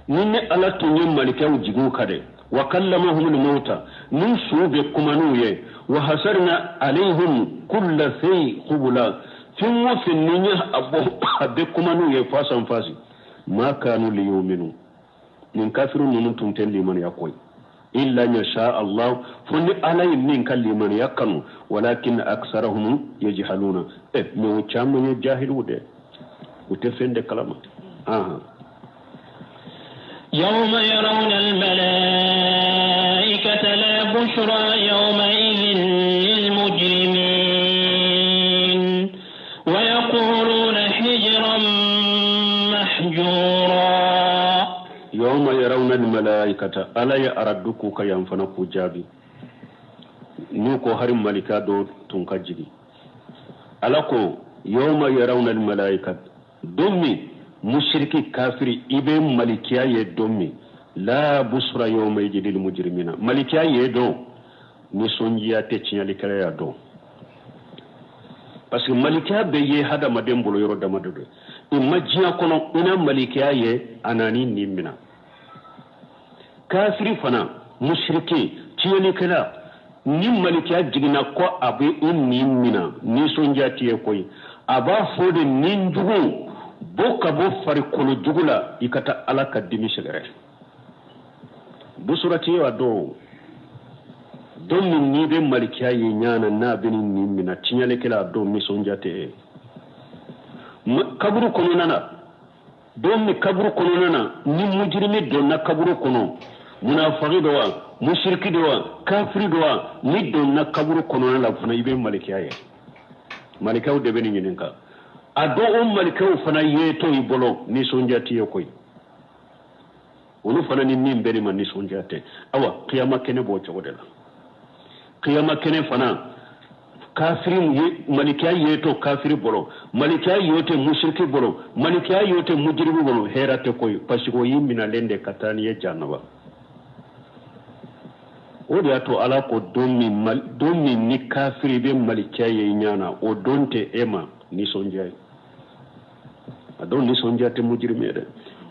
ni ne Ala tun ye malikɛw jigin u kan dɛ, wa kallamahumul mauta, ni suw bɛ kuma n'u ye, wa hasarna alayhim kulla shay qubula, fɛn o fɛn ni ye a bɔ a bɛ kuma n'u ye face en face, ma kanu liyuminu, nin kafiru ninnu tun tɛ limaniya koyi, illa yasha Allah, fo ni Ala ye min ka limaniya kanu, walakin aksarahum yajhaluna. Mais o caman ye jahiliw de, u tɛ fɛn de kalama. يوم يرون الملائكة لا بشرى يومئذ للمجرمين ويقولون حجرا محجورا. يوم يرون الملائكة, Ala ye aradu k'u ka yan fana k'u jaabi n'u ko hari malika dɔ tun ka jigi. Ala ko yawma yarawna almalaikata, don min musiriki kafiri i bɛ malikiya ye, don min la busra yawma lil mujrimina, malikiya ye don nisɔndiya tɛ tiɲɛlikɛla ya don, parce que malikiya bɛ ye hadamaden bolo yɔrɔ damadɔ de i ma diɲɛ kɔnɔ. I na malikiya ye a nani nin mina. Kafiri fana, musiriki tiɲɛlikɛla, ni malikiya jiginna ko a bɛ i nin mina, nisɔndiya t'i ye koyi. A b'a fɔ de nin jugu bɔ ka bɔ farikolo jugu la, i ka taa Ala ka dimi sɛgɛrɛ. Busura t'i ye wa don don min n'i bɛ malikiya ye ɲana n'a bɛ nin mina, tiɲɛlikɛla, a don nisɔndiya tɛ e ye. Kaburu kɔnɔna na, don min kaburu kɔnɔna na ni mujirimi donna kaburu kɔnɔ, munafaki dɔ wa, musiriki dɔ wa, kafiri dɔ wa, ni donna kaburu kɔnɔna la fana, i bɛ malikiya ye. Malikaw de bɛ nin ɲininka. A dɔn o malikaw fana ye to i bolo, nisɔndiya t'i ye koyi. Olu fana ni min bɛ nin ma, nisɔndiya tɛ. Awa, kiyama kɛnɛ b'o cogo de la. Kiyama kɛnɛ fana, kafiri ye malikiya ye to kafiri bolo, malikiya ye to musiriki bolo, malikiya ye to mujirimu bolo, hɛrɛ tɛ koyi, parce que o y'i minalen de ka taa n'i ye jahanama. O de y'a to Ala ko don min ni kafiri bɛ malikiya ye i ɲɛ na, o don tɛ e ma nisɔndiya ye. A don nisɔndiya tɛ mujirimi ye dɛ.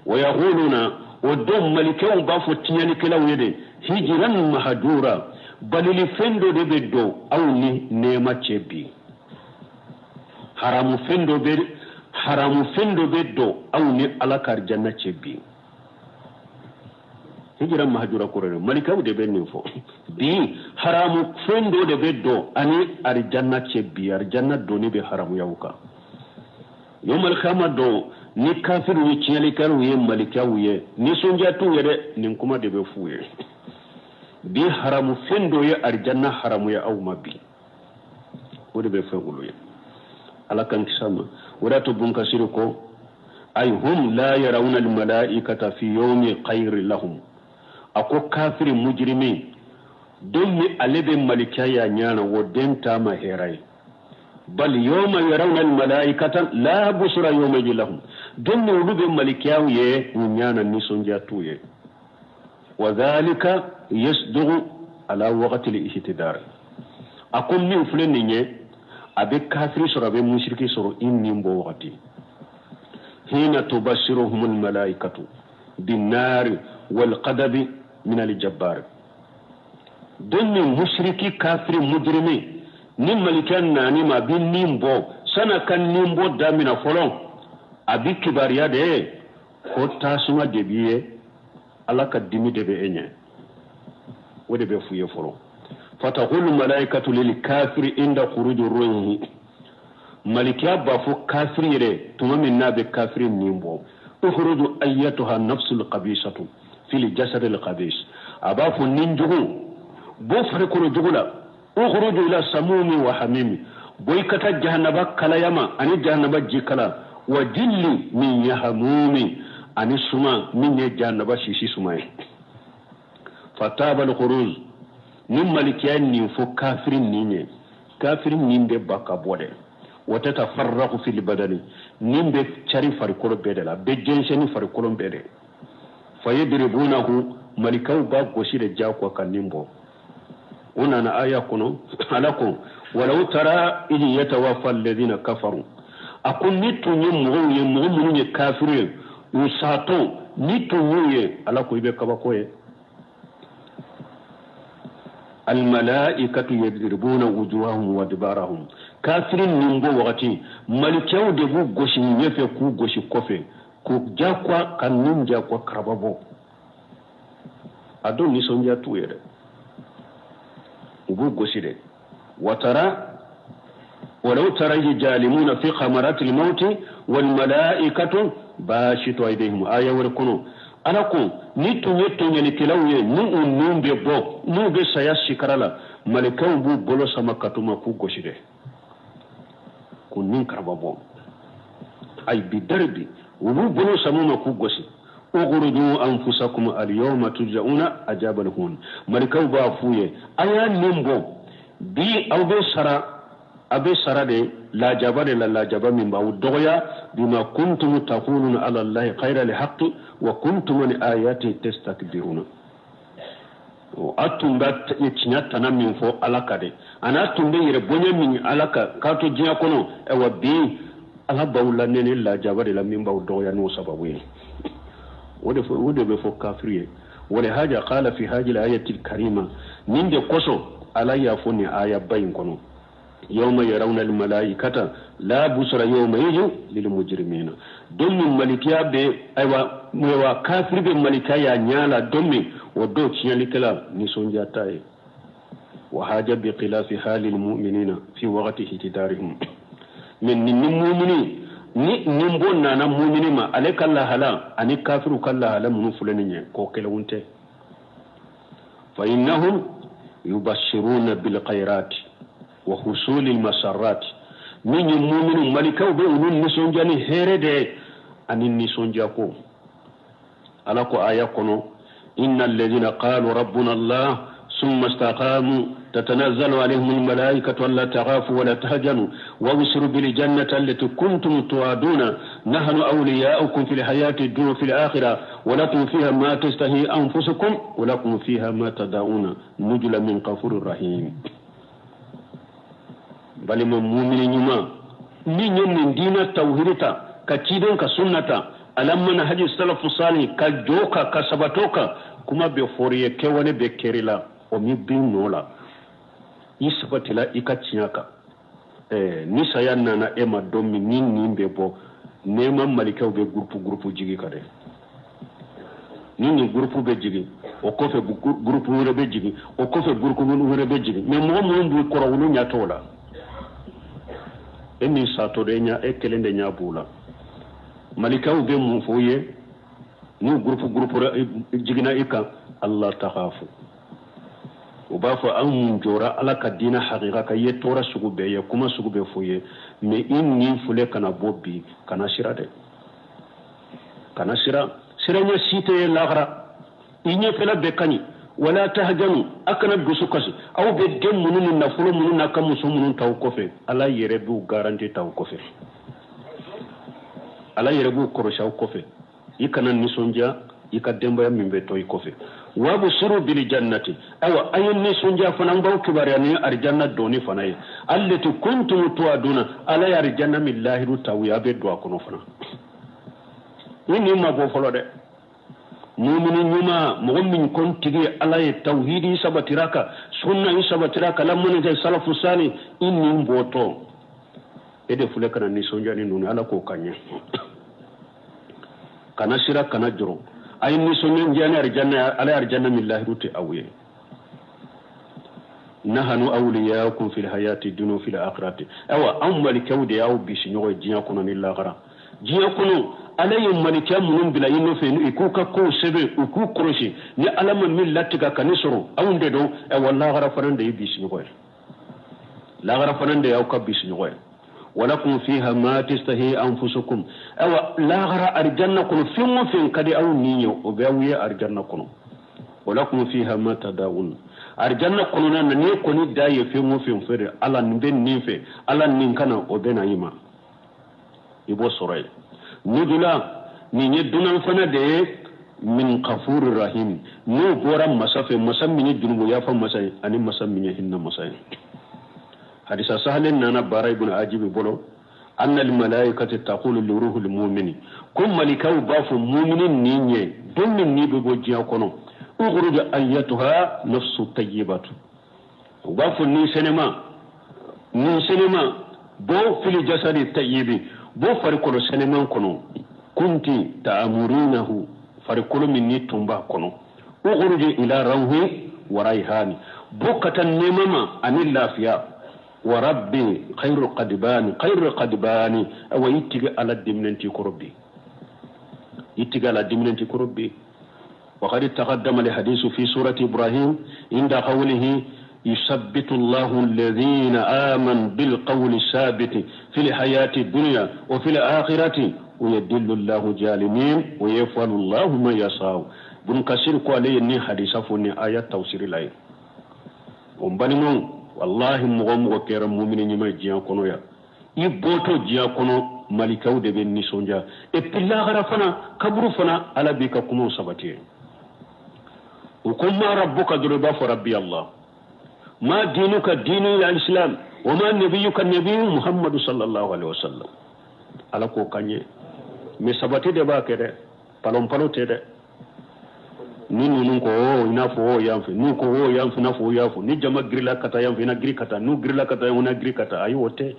Wa yaquluna, o don malikɛw b'a fɔ tiɲɛnikɛlaw ye de, hijiran mahajura, balili fɛn dɔ de bɛ don aw ni nɛɛma cɛ bi. Haramu fɛn dɔ bɛ, haramu fɛn dɔ bɛ don aw ni Ala ka arijanna cɛ bi. Hijiran mahajura kɔrɔ de, malikaw de bɛ nin fɔ bi. Haramu fɛn dɔ de bɛ don ani arijanna cɛ bi, arijanna donni bɛ haramuya u kan. Yomal kiyama don, ni kafiriw ye tiɲɛlikɛlaw ye malikaw ye, nisɔndiya t'u ye dɛ. Nin kuma de bɛ f'u ye bi: haramu fɛn dɔ ye arijanna haramuya aw ma bi. O de bɛ fɛn olu ye. Ala kan kisa ma. O de y'a to Bunkasiri ko ay hum la yarawna almalaikata fi yawmi khayri lahum. A ko kafiri mujrimi, don min ale bɛ malikiya ya ɲana, o den t'a ma hɛrɛ ye. Bal yawma yarawna almalaikata la busra yawma lahum, don min olu bɛ malikiyaw ye u ɲana, nisɔndiya t'u ye. Wa dhalika yasdugu ala waqti al-ihtidar. A ko min filɛ nin ye, a bɛ kafiri sɔrɔ, a bɛ musiriki sɔrɔ i nin bɔ wagati, hina tubashiruhum almalaikatu binnari walqadabi min aljabbar. Don min musiriki kafiri mujrimi ni malikiya nani ma, a bɛ nin bɔ, san'a ka nin bɔ damina fɔlɔ, a bɛ kibaruya de ye ko tasuma de b'i ye, Ala ka dimi de bɛ e ɲɛ. O de bɛ f'u ye fɔlɔ. Fataqulu malaikatu lil kafiri inda khuruji ruhi, malikiya b'a fɔ kafiri yɛrɛ tuma min n'a bɛ kafiri nin bɔ, ukhruju ayyatuha nafsul qabisatu fil jasadil qabis. A b'a fɔ nin jugu bɔ farikolo jugu la. Ukhruju ila samumi wa hamimi, bɔ i ka taa jahanaba kalaya ma ani jahanaba jikala, wa jilli min yahamumi, ani suma min ye jahanaba sisi suma ye. Fataba al-khuruj, ni malikiya nin fɔ kafiri nin ye, kafiri nin bɛ ba ka bɔ dɛ. Wa tatafarraqu fil badani, nin bɛ cari farikolo bɛɛ de la, bɛ jɛnsɛn ni farikolo bɛɛ de. Fayadribunahu, malikaw b'a gosi de diyagoya ka nin bɔ. O nana aya kɔnɔ, Ala ko walaw tara idh yatawaffa alladhina kafaru, a ko ni tun ye mɔgɔw ye, mɔgɔ minnu ye kafiri ye, u satɔ ni tun y'u ye, Ala ko i bɛ kabako ye. Almalaikatu yadribuna wujuhahum wa adbarahum, kafiri nin bɔ wagati malikɛw de b'u gosi ɲɛfɛ k'u gosi kɔfɛ, k'u diyagoya ka nin diyagoya karaba bɔ. A don nisɔndiya t'u ye dɛ, u b'u gosi de. Watara walaw tara idh jalimuna fi khamarati al-mawti wal malaikatu bashitu aydihim, aya wɛrɛ kɔnɔ Ala ko ni tun ye tɔɲɔlikɛlaw ye, n'u u nun bɛ bɔ, n'u bɛ saya sikara la, malikaw b'u bolo sama ka t'u ma k'u gosi dɛ, k'u nin karaba bɔ. Ayi bi daribi, u b'u bolo sama ma k'u gosi. Ukhruju anfusakum al-yawma tujzauna azabal hun, malikaw b'a f'u ye a y'a nin bɔ bi, aw bɛ sara, a bɛ sara de lajaba de la, lajaba min b'aw dɔgɔya, bima kuntum taquluna ala allahi khayra al-haqqi wa kuntum an ayati tastakbiruna. A tun bɛ tiɲɛ tana min fɔ Ala kan dɛ, a n'a tun bɛ yɛrɛ bonya min Ala kan k'a to diɲɛ kɔnɔ, ayiwa bi Ala b'aw la nɛnɛ lajaba de la min b'aw dɔgɔya n'o sababu ye. O de bɛ fɔ kafiri ye. Walihaja qala fi hadhihi al-ayati al-karima, nin de kosɔn Ala y'a fɔ nin aya ba in kɔnɔ, yawma yarawna al-malaikata la busra yawma idhin lil mujrimina. Don min malikiya bɛ, ayiwa kafiri bɛ malikiya y'a ɲɛ la don min, o don tiɲɛlikɛla nisɔndiya t'a ye. Wa haja bi khilafi halil mu'minina fi waqti ihtidarihim, mais ni mumini ni nin bɔ nana mumini ma, ale ka lahala ani kafiru ka lahala minnu filɛ nin ye, ko kelenw tɛ. Fa innahum yubashiruna bil khairati wa husulil masarrat, min ye muminu malikaw bɛ olu nisɔndiya ni hɛrɛ de ye ani nisɔndiya ko. Ala ko aya kɔnɔ, inna alladhina qalu rabbuna Allah summa istaqamu tatanazzalu alayhim almalaikatu alla takhafu wa la tahzanu wa abshiru bil jannati allati kuntum tu'aduna nahnu awliya'ukum fil hayati dunya fil akhirah wa lakum fiha ma tashtahi anfusukum wa lakum fiha ma tad'una nuzulan min ghafurir rahim. Balima mumini ɲuman min ye nin diinɛ tawhidi ta ka ciden ka sunna ta ala manhaji salafu salih ka jɔ ka ka sabatɔ kan, kuma bɛ fɔri ye, kɛwale bɛ kɛri la, o min b'i nɔ la, i sabatila i ka tiɲɛ kan. Ni saya nana e ma don min, ni nin bɛ bɔ, nɛɛma malikaw bɛ gurupu gurupu jigi ka dɛ. Ni nin gurupu bɛ jigin, o kɔfɛ gurupu wɛrɛ bɛ jigin, o kɔfɛ gurupu wɛrɛ bɛ jigin. Mais mɔgɔ minnu b'u kɔrɔ, olu ɲɛ t'o la. E min satɔ de, ɲɛ e kelen de ɲɛ b'u la. Malikaw bɛ mun fɔ u ye n'u gurupu gurupu jiginna i kan? Allah takhafu. U b'a fɔ anw mun jɔra Ala ka diinɛ hakika kan, i ye tɔɔrɔ sugu bɛɛ ye, kuma sugu bɛɛ fɔ ye, mais i nin filɛ kana bɔ bi, kana sira dɛ, kana sira, siranya si tɛ ye lahara, i ɲɛfɛla bɛɛ ka ɲi. Wala tahjanu, a kana dusu kasi, aw bɛ den minnu ni nafolo minnu n'a ka muso minnu t'aw kɔfɛ, Ala yɛrɛ b'u garanti t'aw kɔfɛ, Ala yɛrɛ b'u kɔrɔsi aw kɔfɛ. I kana nisɔndiya i ka denbaya min bɛ to i kɔfɛ. Wabsiru bil jannati, ayiwa a ye nisɔndiya fana, n b'aw kibaruya ni arijanna donni fana ye, allati kuntum tu'aduna, Ala ye arijanna min lahidu t'aw ye, a bɛ don a kɔnɔ fana. Ni nin ma bɔ fɔlɔ dɛ, mumini ɲuman, mɔgɔ min kɔntigi ye Ala ye, tawhidi sabatira kan, sunna i sabatira kan, lamɔni kɛ salafu sali, i nin bɔtɔ e de filɛ kana nisɔndiya ni ninnu, Ala k'o ka ɲɛ. Kana sira, kana jɔrɔ, a ye nisɔndiya ni arijanna, Ala ye arijanna min lahidu tɛ aw ye. Nahanu awliyakum fil hayati dunya fil akhirati, ayiwa anw malikɛw de y'aw bisiɲɔgɔn ye diɲɛ kɔnɔ ni lahara. Diɲɛ kɔnɔ Ala ye malikɛ minnu bila i nɔfɛ, i k'u ka kow sɛbɛn, u k'u kɔlɔsi, ni Ala ma min latigɛ ka ne sɔrɔ, anw de don. Ayiwa lahara fana de ye bisiɲɔgɔn ye. Lagara fana de y'aw ka bisiɲɔgɔn ye. Walakum fiha ma tastahi anfusukum. Ayiwa, lagara arijanna kɔnɔ, fɛn o fɛn ka di aw ni ye, o bɛ aw ye arijanna kɔnɔ. Walakum fiha ma tadawun. Arijanna kɔnɔna na, n'i kɔni da ye fɛn o fɛn fɛ, Ala nin bɛ nin fɛ, Ala nin kana, o bɛ na i ma, i b'o sɔrɔ yen. Nuzula, nin ye dunan fana de ye, min kafuri rahim, n'o bɔra masa fɛ, masa min ye junubu yafa masa ye ani masa min ye hinɛ masa ye. Hadisa sahalen nana Bara ibn Ajibi bolo, anna al malaikati taqulu li ruhil mu'mini, ko malikaw b'a fɔ mumini nin ye don min ni bɛ bɔ diɲɛ kɔnɔ, ukhruj ayyatuha nafsu tayyibatu. U b'a fɔ ni sɛnɛma, ni sɛnɛma, bɔ fili jasadi tayyibi, bɔ farikolo sɛnɛman kɔnɔ, kunti ta'amurinahu, farikolo min ni tun b'a kɔnɔ, ukhruj ila rawhi wa rayhani, bɔ ka taa nɛɛma ma ani lafiya, wa rabbi khairu qadbani, khairu qadbani. Awa, i tigi Ala diminɛ t'i kɔrɔ bi, i tigi Ala diminɛ t'i kɔrɔ bi. وقد تقدم الحديث في سورة إبراهيم عند قوله يثبت الله الذين آمنوا بالقول الثابت في الحياة الدنيا وفي الآخرة ويضل الله الظالمين ويفعل الله ما يشاء. بن كثير ko ale ye ni hadisa fɔ ni aya tafsiri la ye. O n balimaw, wallahi, mɔgɔ mɔgɔ kɛra mumini ɲuman ye diɲɛ kɔnɔ yan, i bɔtɔ diɲɛ kɔnɔ, malikaw de bɛ nisɔndiya. Et puis lahara fana, kaburu fana, Ala b'i ka kumaw sabati ye. U ko ma rabbuka dɔrɔn, i b'a fɔ rabbi Allah, ma dinuka, dinu ya islam, wa ma nabiyuka, nabiyu Muhammadu sallallahu alaihi wasallam. Ala k'o kan ye. Mais sabati de b'a kɛ dɛ, palon palo tɛ dɛ. Ni ninnu ko o, i n'a fɔ o yan fɛ, n'u ko o yan fɛ, i n'a fɔ o y'a fɔ, ni jama girila ka taa yan fɛ, i na giri ka taa, n'u girila ka taa yan, i na giri ka taa. Ayi, o tɛ.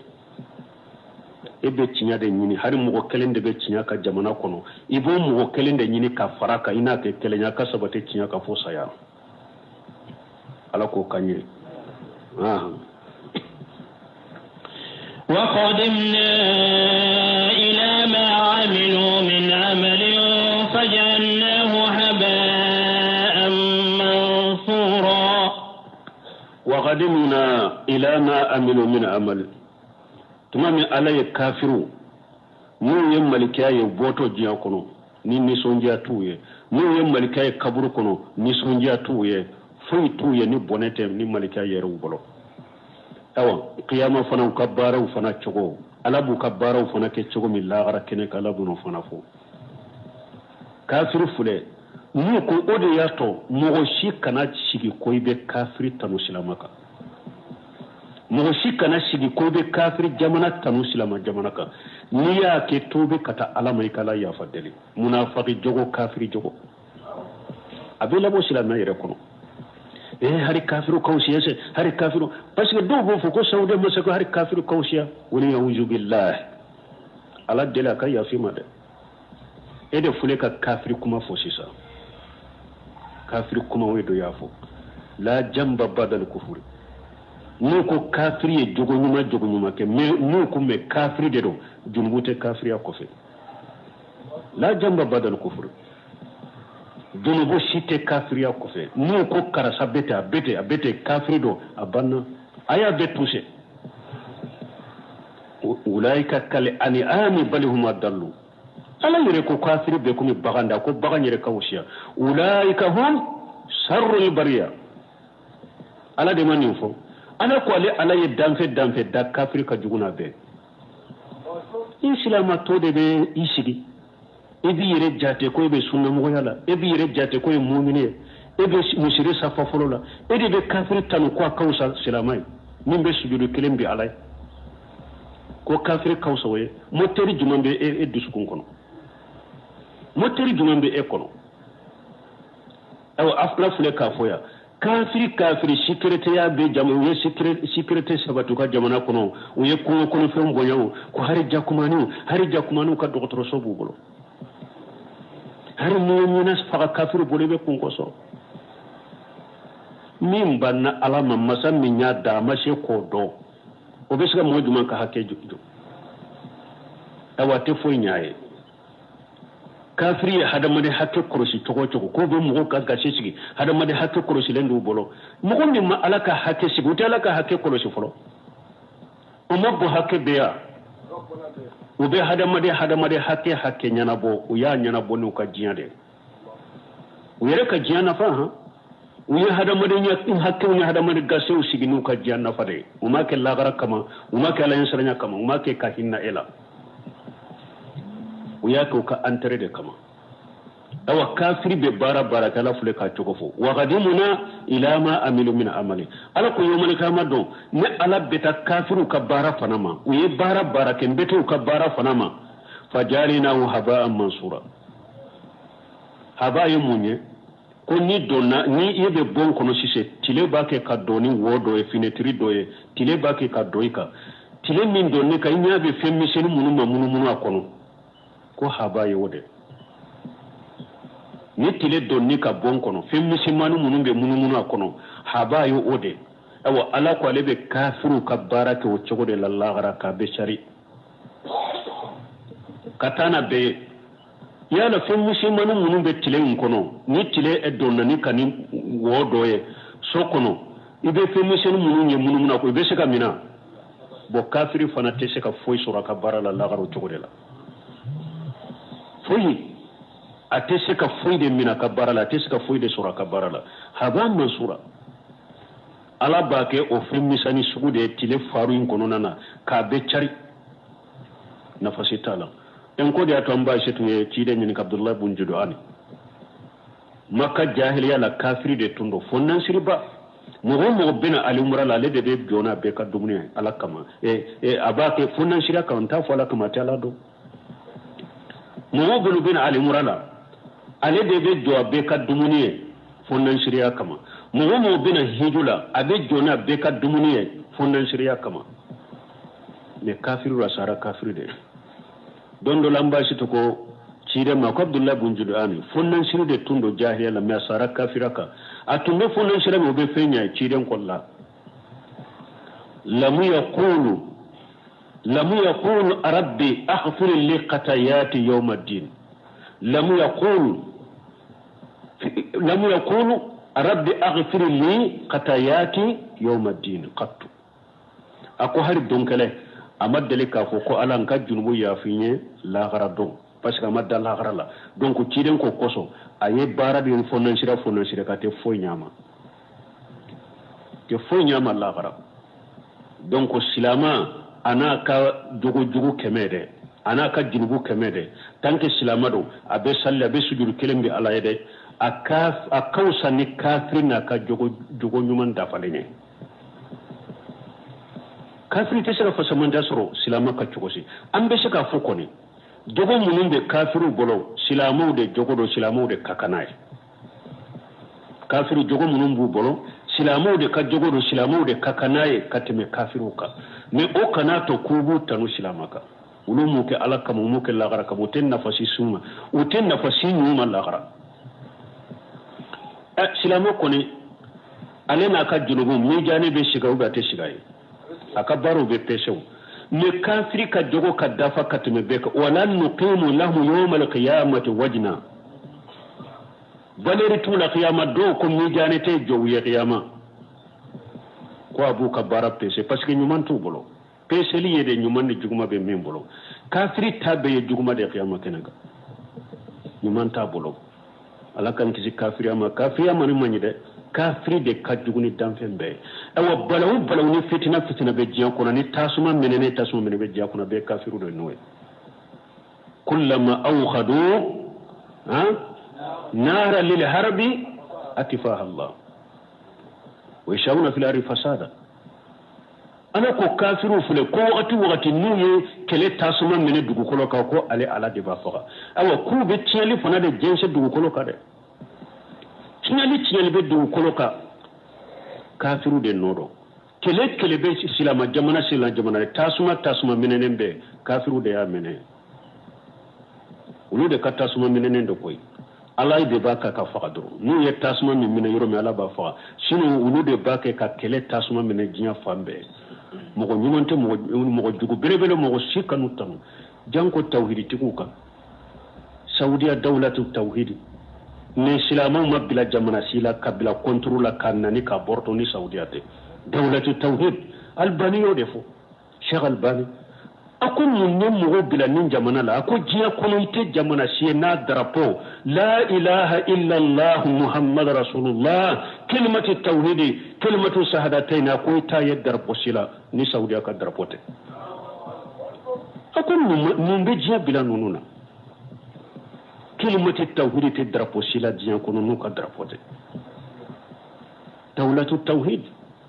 E bɛ tiɲɛ de ɲini. Hali mɔgɔ kelen de bɛ tiɲɛ ka jamana kɔnɔ, i b'o mɔgɔ kelen de ɲini ka fara kan, i n'a kɛ kelenya ka sabati tiɲɛ kan fo saya. Ala k'o kan ye. وقدمنا إلى ما عملوا من عمل فجعلناه هباء منثورا. وقدمنا إلى ما عملوا من عمل. Tuma min Ala ye kafiru n'u ye malikiya ye bɔtɔ diɲɛ kɔnɔ, ni nisɔndiya t'u ye, n'u ye malikiya ye kaburu kɔnɔ, nisɔndiya t'u ye, foyi t'u ye ni bɔnɛ tɛ ni malikiya yɛrɛ u bolo. Ayiwa, kiyama fana, u ka baaraw fana cogo, Ala b'u ka baaraw fana kɛ cogo min lahara kɛnɛ kan, Ala b'o fana fɔ. Kafiri filɛ n'u ko, o de y'a to mɔgɔ si kana sigi ko i bɛ kafiri tanu silama kan. Mɔgɔ si kana sigi ko i bɛ kafiri jamana tanu silama jamana kan. N'i y'a kɛ, tobi ka taa Ala ma, i ka Ala yafa deli. Munafaki jogo, kafiri jogo, a bɛ labɔ silamɛya yɛrɛ kɔnɔ. Eh, hari kafiru kawsiya se, hari kafiru, parce que dɔw b'o fɔ ko Saudi masakɛ, hari kafiru kawsiya. Wali yauzu billahi, Ala deli a ka yafi ma dɛ. E de filɛ ka kafiri kuma fɔ sisan. Kafiri kuma o ye dɔ y'a fɔ, la jamba badal kufuri. N'u ko kafiri ye jogo ɲuman, jogo ɲuman kɛ, mais n'u ko mais kafiri de don, junubu tɛ kafiriya kɔfɛ. La jamba badal kufuri, junubu si tɛ kafiriya kɔfɛ. N'u ko karisa bɛ ten, a bɛ ten, a bɛ ten, kafiri don, a banna, a y'a bɛɛ tuse. Ulaika kal an'ami bal hum adallu. Ala yɛrɛ ko kafiri bɛ komi bagan da, ko bagan yɛrɛ ka wusiya. Ulaika hum sharrul bariya. Ala de ma nin fɔ. Ala ko ale Ala ye danfɛ danfɛ da, kafiri ka jugu n'a bɛɛ. I silama to de bɛ i sigi, i b'i yɛrɛ jate ko e bɛ sunnamɔgɔya la, e b'i yɛrɛ jate ko e ye mumini ye, e bɛ misiri safa fɔlɔ la, e de bɛ kafiri tanu ko a ka wusa silama ye min bɛ sujudu kelen bi Ala ye, ko kafiri ka wusa o ye. Moteri jumɛn bɛ e dusukun kɔnɔ? Moteri jumɛn bɛ e kɔnɔ? Ayiwa, a fila filɛ k'a fɔ yan, kafiri, kafiri sécurité bɛ jama, u ye sécurité sabati u ka jamana kɔnɔ, u ye kungo kɔnɔfɛnw bonya o ko hari jakumaniw, hari jakumaniw ka dɔgɔtɔrɔso b'u bolo. Hari n'i ye ɲinɛ faga kafiri bolo, i bɛ kun kɔsɔn min banna Ala ma. Masa min y'a da, a ma se k'o dɔn, o bɛ se ka mɔgɔ jumɛn ka hakɛ jɔ? Ayiwa, a tɛ foyi ɲ'a ye. Kafiri ye hadamaden hakɛ kɔlɔsi cogo o cogo, k'o bɛ mɔgɔw ka gasi sigi, hadamaden hakɛ kɔlɔsilen d'u bolo. Mɔgɔ min ma Ala ka hakɛ sigi, u tɛ Ala ka hakɛ kɔlɔsi fɔlɔ. O ma bɔ hakɛ bɛ yan, u bɛ hadamaden hakɛ ɲɛnabɔ, u y'a ɲɛnabɔ n'u ka diɲɛ de, u yɛrɛ ka diɲɛ nafa. Han, u ye hadamadenya hakɛw ni hadamaden gasew sigi n'u ka diɲɛ nafa de ye. U m'a kɛ lagara kama, u m'a kɛ ala ɲɛsiranya kama, u m'a kɛ ka hinɛ e la, u y'a kɛ u ka intérêt de kama. Awa, kafiri bɛ baara baara kɛ, ala filɛ k'a cogo fɔ: وقدمنا إلى ما عملوا من عمل. Ala ko yomali kama don ne ala bɛ taa kafiriw ka baara fana ma, u ye baara baara kɛ, n bɛ taa u ka baara fana ma. فجعلناه هباء منثورا. هباء ye mun ye? Ko ni donna, ni i bɛ bon kɔnɔ sisan, tile b'a kɛ ka don ni wo dɔ ye, fenêtre dɔ ye, tile b'a kɛ ka don i kan. Tile min don ne kan, i ɲɛ bɛ fɛn misɛnnin minnu ma munumunu a kɔnɔ, ko هباء ye o de. Ni tile donni ka bon kɔnɔ, fɛn misɛnmanin minnu bɛ munumunu a kɔnɔ, هباء ye o de. Awa, ala ko ale bɛ kafiriw ka baara kɛ o cogo de la lahara, k'a bɛ sari ka taa n'a bɛɛ ye. Yala fɛn misɛnmanin minnu bɛ tile in kɔnɔ, ni tile donna ni ka ni wɔ dɔ ye so kɔnɔ, i bɛ fɛn misɛnnin minnu ye munumunu a kɔnɔ, i bɛ se ka minɛ bɔn. Kafiri fana tɛ se ka foyi sɔrɔ a ka baara la lahara o cogo de la. Foyi, a tɛ se ka foyi de minɛ a ka baara la, a tɛ se ka foyi de sɔrɔ a ka baara la. هباء منثورا. Ala b'a kɛ o fɛn misɛnnin sugu de ye tile faru in kɔnɔna na, k'a bɛɛ cari, nafa si t'a la. En ko de y'a to an ba tun ye ciden ɲininka, Abudulayi bun Juduani, Maka jahiliya la, kafiri de tun don, fo nansiriba. Mɔgɔ o mɔgɔ bɛna alimura la, ale de bɛ jɔ n'a bɛɛ ka dumuni ye ala kama. A b'a kɛ fo nansiriya kama, n t'a fɔ ala kama, a tɛ ala dɔn. Mɔgɔ minnu bɛna alimura la, ale de bɛ jɔ a bɛɛ ka dumuni ye fo nansiriya kama. Mɔgɔ o mɔgɔ bɛna hiju la, a bɛ jɔ n'a bɛɛ ka dumuni ye fo nansiriya kama. Mais kafiri a sara kafiri de. Don dɔ la, an b'a si to ko ciden ma ko Abudulayi bun Juduani fo nansiri de tun don jahiliya la, mais a sara kafira kan. A tun bɛ fo nansira min, o bɛ fɛn ɲɛ ye. Ciden kɔli la: لم يقل لم يقل رب اغفر لي خطاياتي يوم الدين، لم يقل لم يقل رب اغفر لي خطاياتي يوم الدين قط. A ko hari don kɛlɛ a ma deli k'a fɔ ko ala, n ka junubu yafi n ye lahara don, parce que a ma da lahara la. Donc ciden ko kosɔn, a ye baara de fɔ nansira ka tɛ foyi ɲa ma, tɛ foyi ɲa ma lahara. Donc silama a n'a ka jogo jugu kɛmɛ dɛ, a n'a ka junubu kɛmɛ dɛ, tant que silama don, a bɛ sali, a bɛ sujuru kelen bɛ ala ye dɛ, a ka fisa ni kafiri n'a ka jogo ɲuman dafalen ye. Kafiri tɛ se ka fasamanja sɔrɔ silama ka cogo si. An bɛ se k'a fɔ kɔni, jogo minnu bɛ kafiriw bolo, silamɛw de jogo don, silamɛw de ka kan n'a ye. Kafiri jogo minnu b'u bolo, silamɛw de ka jogo don, silamɛw de ka kan n'a ye ka tɛmɛ kafiriw kan. Mais o kana to k'u b'u tanu silama kan. Olu m'u kɛ ala kama, u m'u kɛ lagara kama, u tɛ nafa si s'u ma, u tɛ nafa si ɲu ma lagara. Ɛ, silamɛ kɔni, ale n'a ka junubu mijani bɛ siga ou bien a tɛ siga ye, a ka baaraw bɛ pɛsɛw. Mais kafiri ka jogo ka dafa ka tɛmɛ bɛɛ kan. ولا نقيم لهم يوم القيامة وزنا. Valeur t'u la kiyama. Dɔw ko mijani tɛ jɔ u ye kiyama, ko a b'u ka baara pese, parce que ɲuman t'u bolo. Peseli ye de ɲuman ni juguma bɛ min bolo. Kafiri ta bɛɛ ye juguma de kiyama kɛnɛ kan, ɲuman t'a bolo. Ala k'an kisi kafiriya ma. Kafiriya ma ni man ɲi dɛ, kafiri de ka jugu ni danfɛn bɛɛ ye. Ayiwa, balawu balawu ni fitina fitina bɛ diɲɛ kɔnɔ, ni tasuma minɛ, tasuma minɛ bɛ diɲɛ kɔnɔ, bɛɛ kafiriw de n'o ye. كلما أوقدوا ها نارا للحرب أطفأها الله ويسعون في الأرض فسادا. Ala ko kafiriw filɛ ko wagati wagati n'u ye kɛlɛ tasuma minɛ dugukolo kan, ko ale ala de b'a faga. Ayiwa, k'u bɛ tiɲɛli fana de jɛnsɛn dugukolo kan dɛ. Tiɲɛli bɛ dugukolo kan, kafiriw de nɔ don. Kɛlɛ kɛlɛ bɛ silama jamana, silama jamana, tasuma tasuma minɛnen bɛ, kafiriw de y'a minɛ, olu de ka tasuma minɛnen de koyi. Ala de b'a kɛ ka faga dɔrɔn. N'u ye tasuma min minɛ yɔrɔ min, ala b'a faga. Sinon olu de b'a kɛ ka kɛlɛ tasuma minɛ diɲɛ fan bɛɛ. Mɔgɔ ɲuman tɛ, mɔgɔ jugu belebele, mɔgɔ si kanu tanu janko tawhiditigiw kan. Saudiya دولة التوحيد ni silamɛw ma bila jamana si la ka bila contre la ka nani ka bɔrɔtɔ ni saudiya tɛ. دولة التوحيد, Albani y'o de fɔ. Cheikh Albani a ko mun ye mɔgɔw bila nin jamana la? A ko diɲɛ kɔnɔ i tɛ jamana si ye n'a drapeau la ilaha illallah muhammad rasulullah kalimatu tawhidi kalimatu sahadatain, a ko i t'a ye drapeau si la ni Saudiya ka drapeau tɛ. A ko mun bɛ diɲɛ bila ninnu na? Kalimatu tawhidi tɛ drapeau si la diɲɛ kɔnɔ n'u ka drapeau tɛ. Dawulatu tawhid,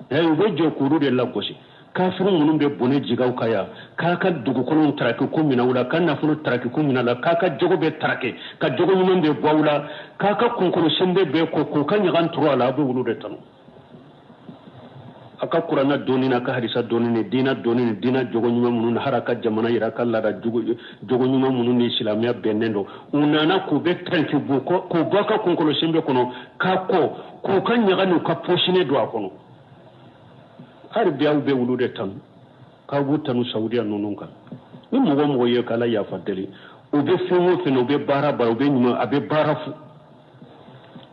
u bɛ jɔ k'olu de lagosi. Kafiri minnu bɛ bɔnɛ jigin aw kan yan, k'a ka dugukolo taraki ko minɛ aw la, ka nafolo taraki ko minɛ la, k'a ka jogo bɛɛ taraki, ka jogo ɲuman bɛɛ bɔ aw la, k'a ka kunkolo senbe bɛɛ ko k'u ka ɲagan turu a la, aw bɛ olu de tanu. A ka kuranna dɔnni n'a ka hadisa dɔnni ni diina dɔnni ni diina jogo ɲuman minnu na, hali a ka jamana yɛrɛ ka laada jogo ɲuman minnu ni silamɛya bɛnnen don, u nana k'u bɛ tɛnki bɔ k'u bɔ a ka kunkolo senbe kɔnɔ, k'a kɔ k'u ka ɲaga n'u ka pɔsine don a kɔnɔ. Hali bi aw bɛ olu de tanu, k'aw b'u tanu Saudiya ninnu kan. Ni mɔgɔ mɔgɔ ye k'Ala yafa deli, u bɛ fɛn o fɛn na, u bɛ baara baara, u bɛ ɲuman, a bɛ baara fu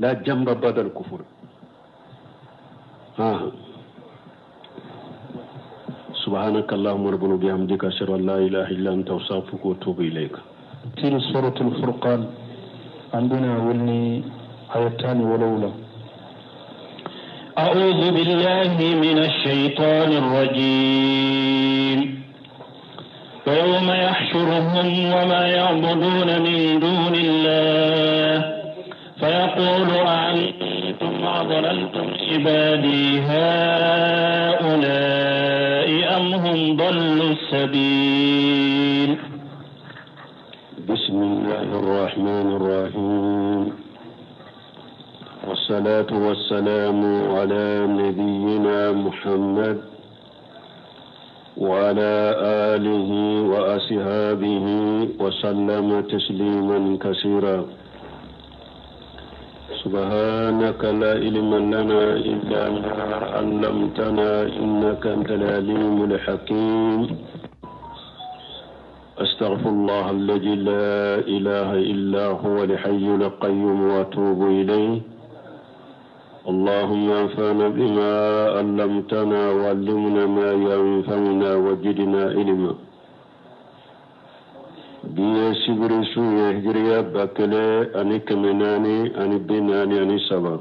la jamba badal kufur. سبحانك اللهم ربنا وبحمدك أشهد أن لا إله إلا أنت أستغفرك وأتوب إليك. تفسير سورة الفرقان عندنا ولني آيتان ولولا. أعوذ بالله من الشيطان الرجيم. ويوم يحشرهم وما يعبدون من دون الله فيقول أأنتم أضللتم عبادي هؤلاء أم هم ضلوا السبيل. بسم الله الرحمن الرحيم، والصلاة والسلام على نبينا محمد وعلى آله وأصحابه وسلم تسليما كثيرا. سبحانك لا علم لنا إلا ما علمتنا إنك أنت العليم الحكيم. أستغفر الله الذي لا إله إلا هو الحي القيوم وأتوب إليه. اللهم انفعنا بما علمتنا وعلمنا ما ينفعنا وزدنا علما. Bi ye sibiri su ye, hijiriya 1443,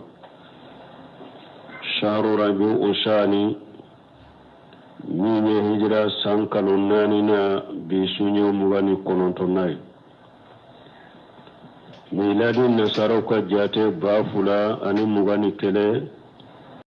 shahru rabiu sani, min ye hijira san kalo 4 na, bi su ye 29nan ye. Miladi nasaraw ka jate 2021.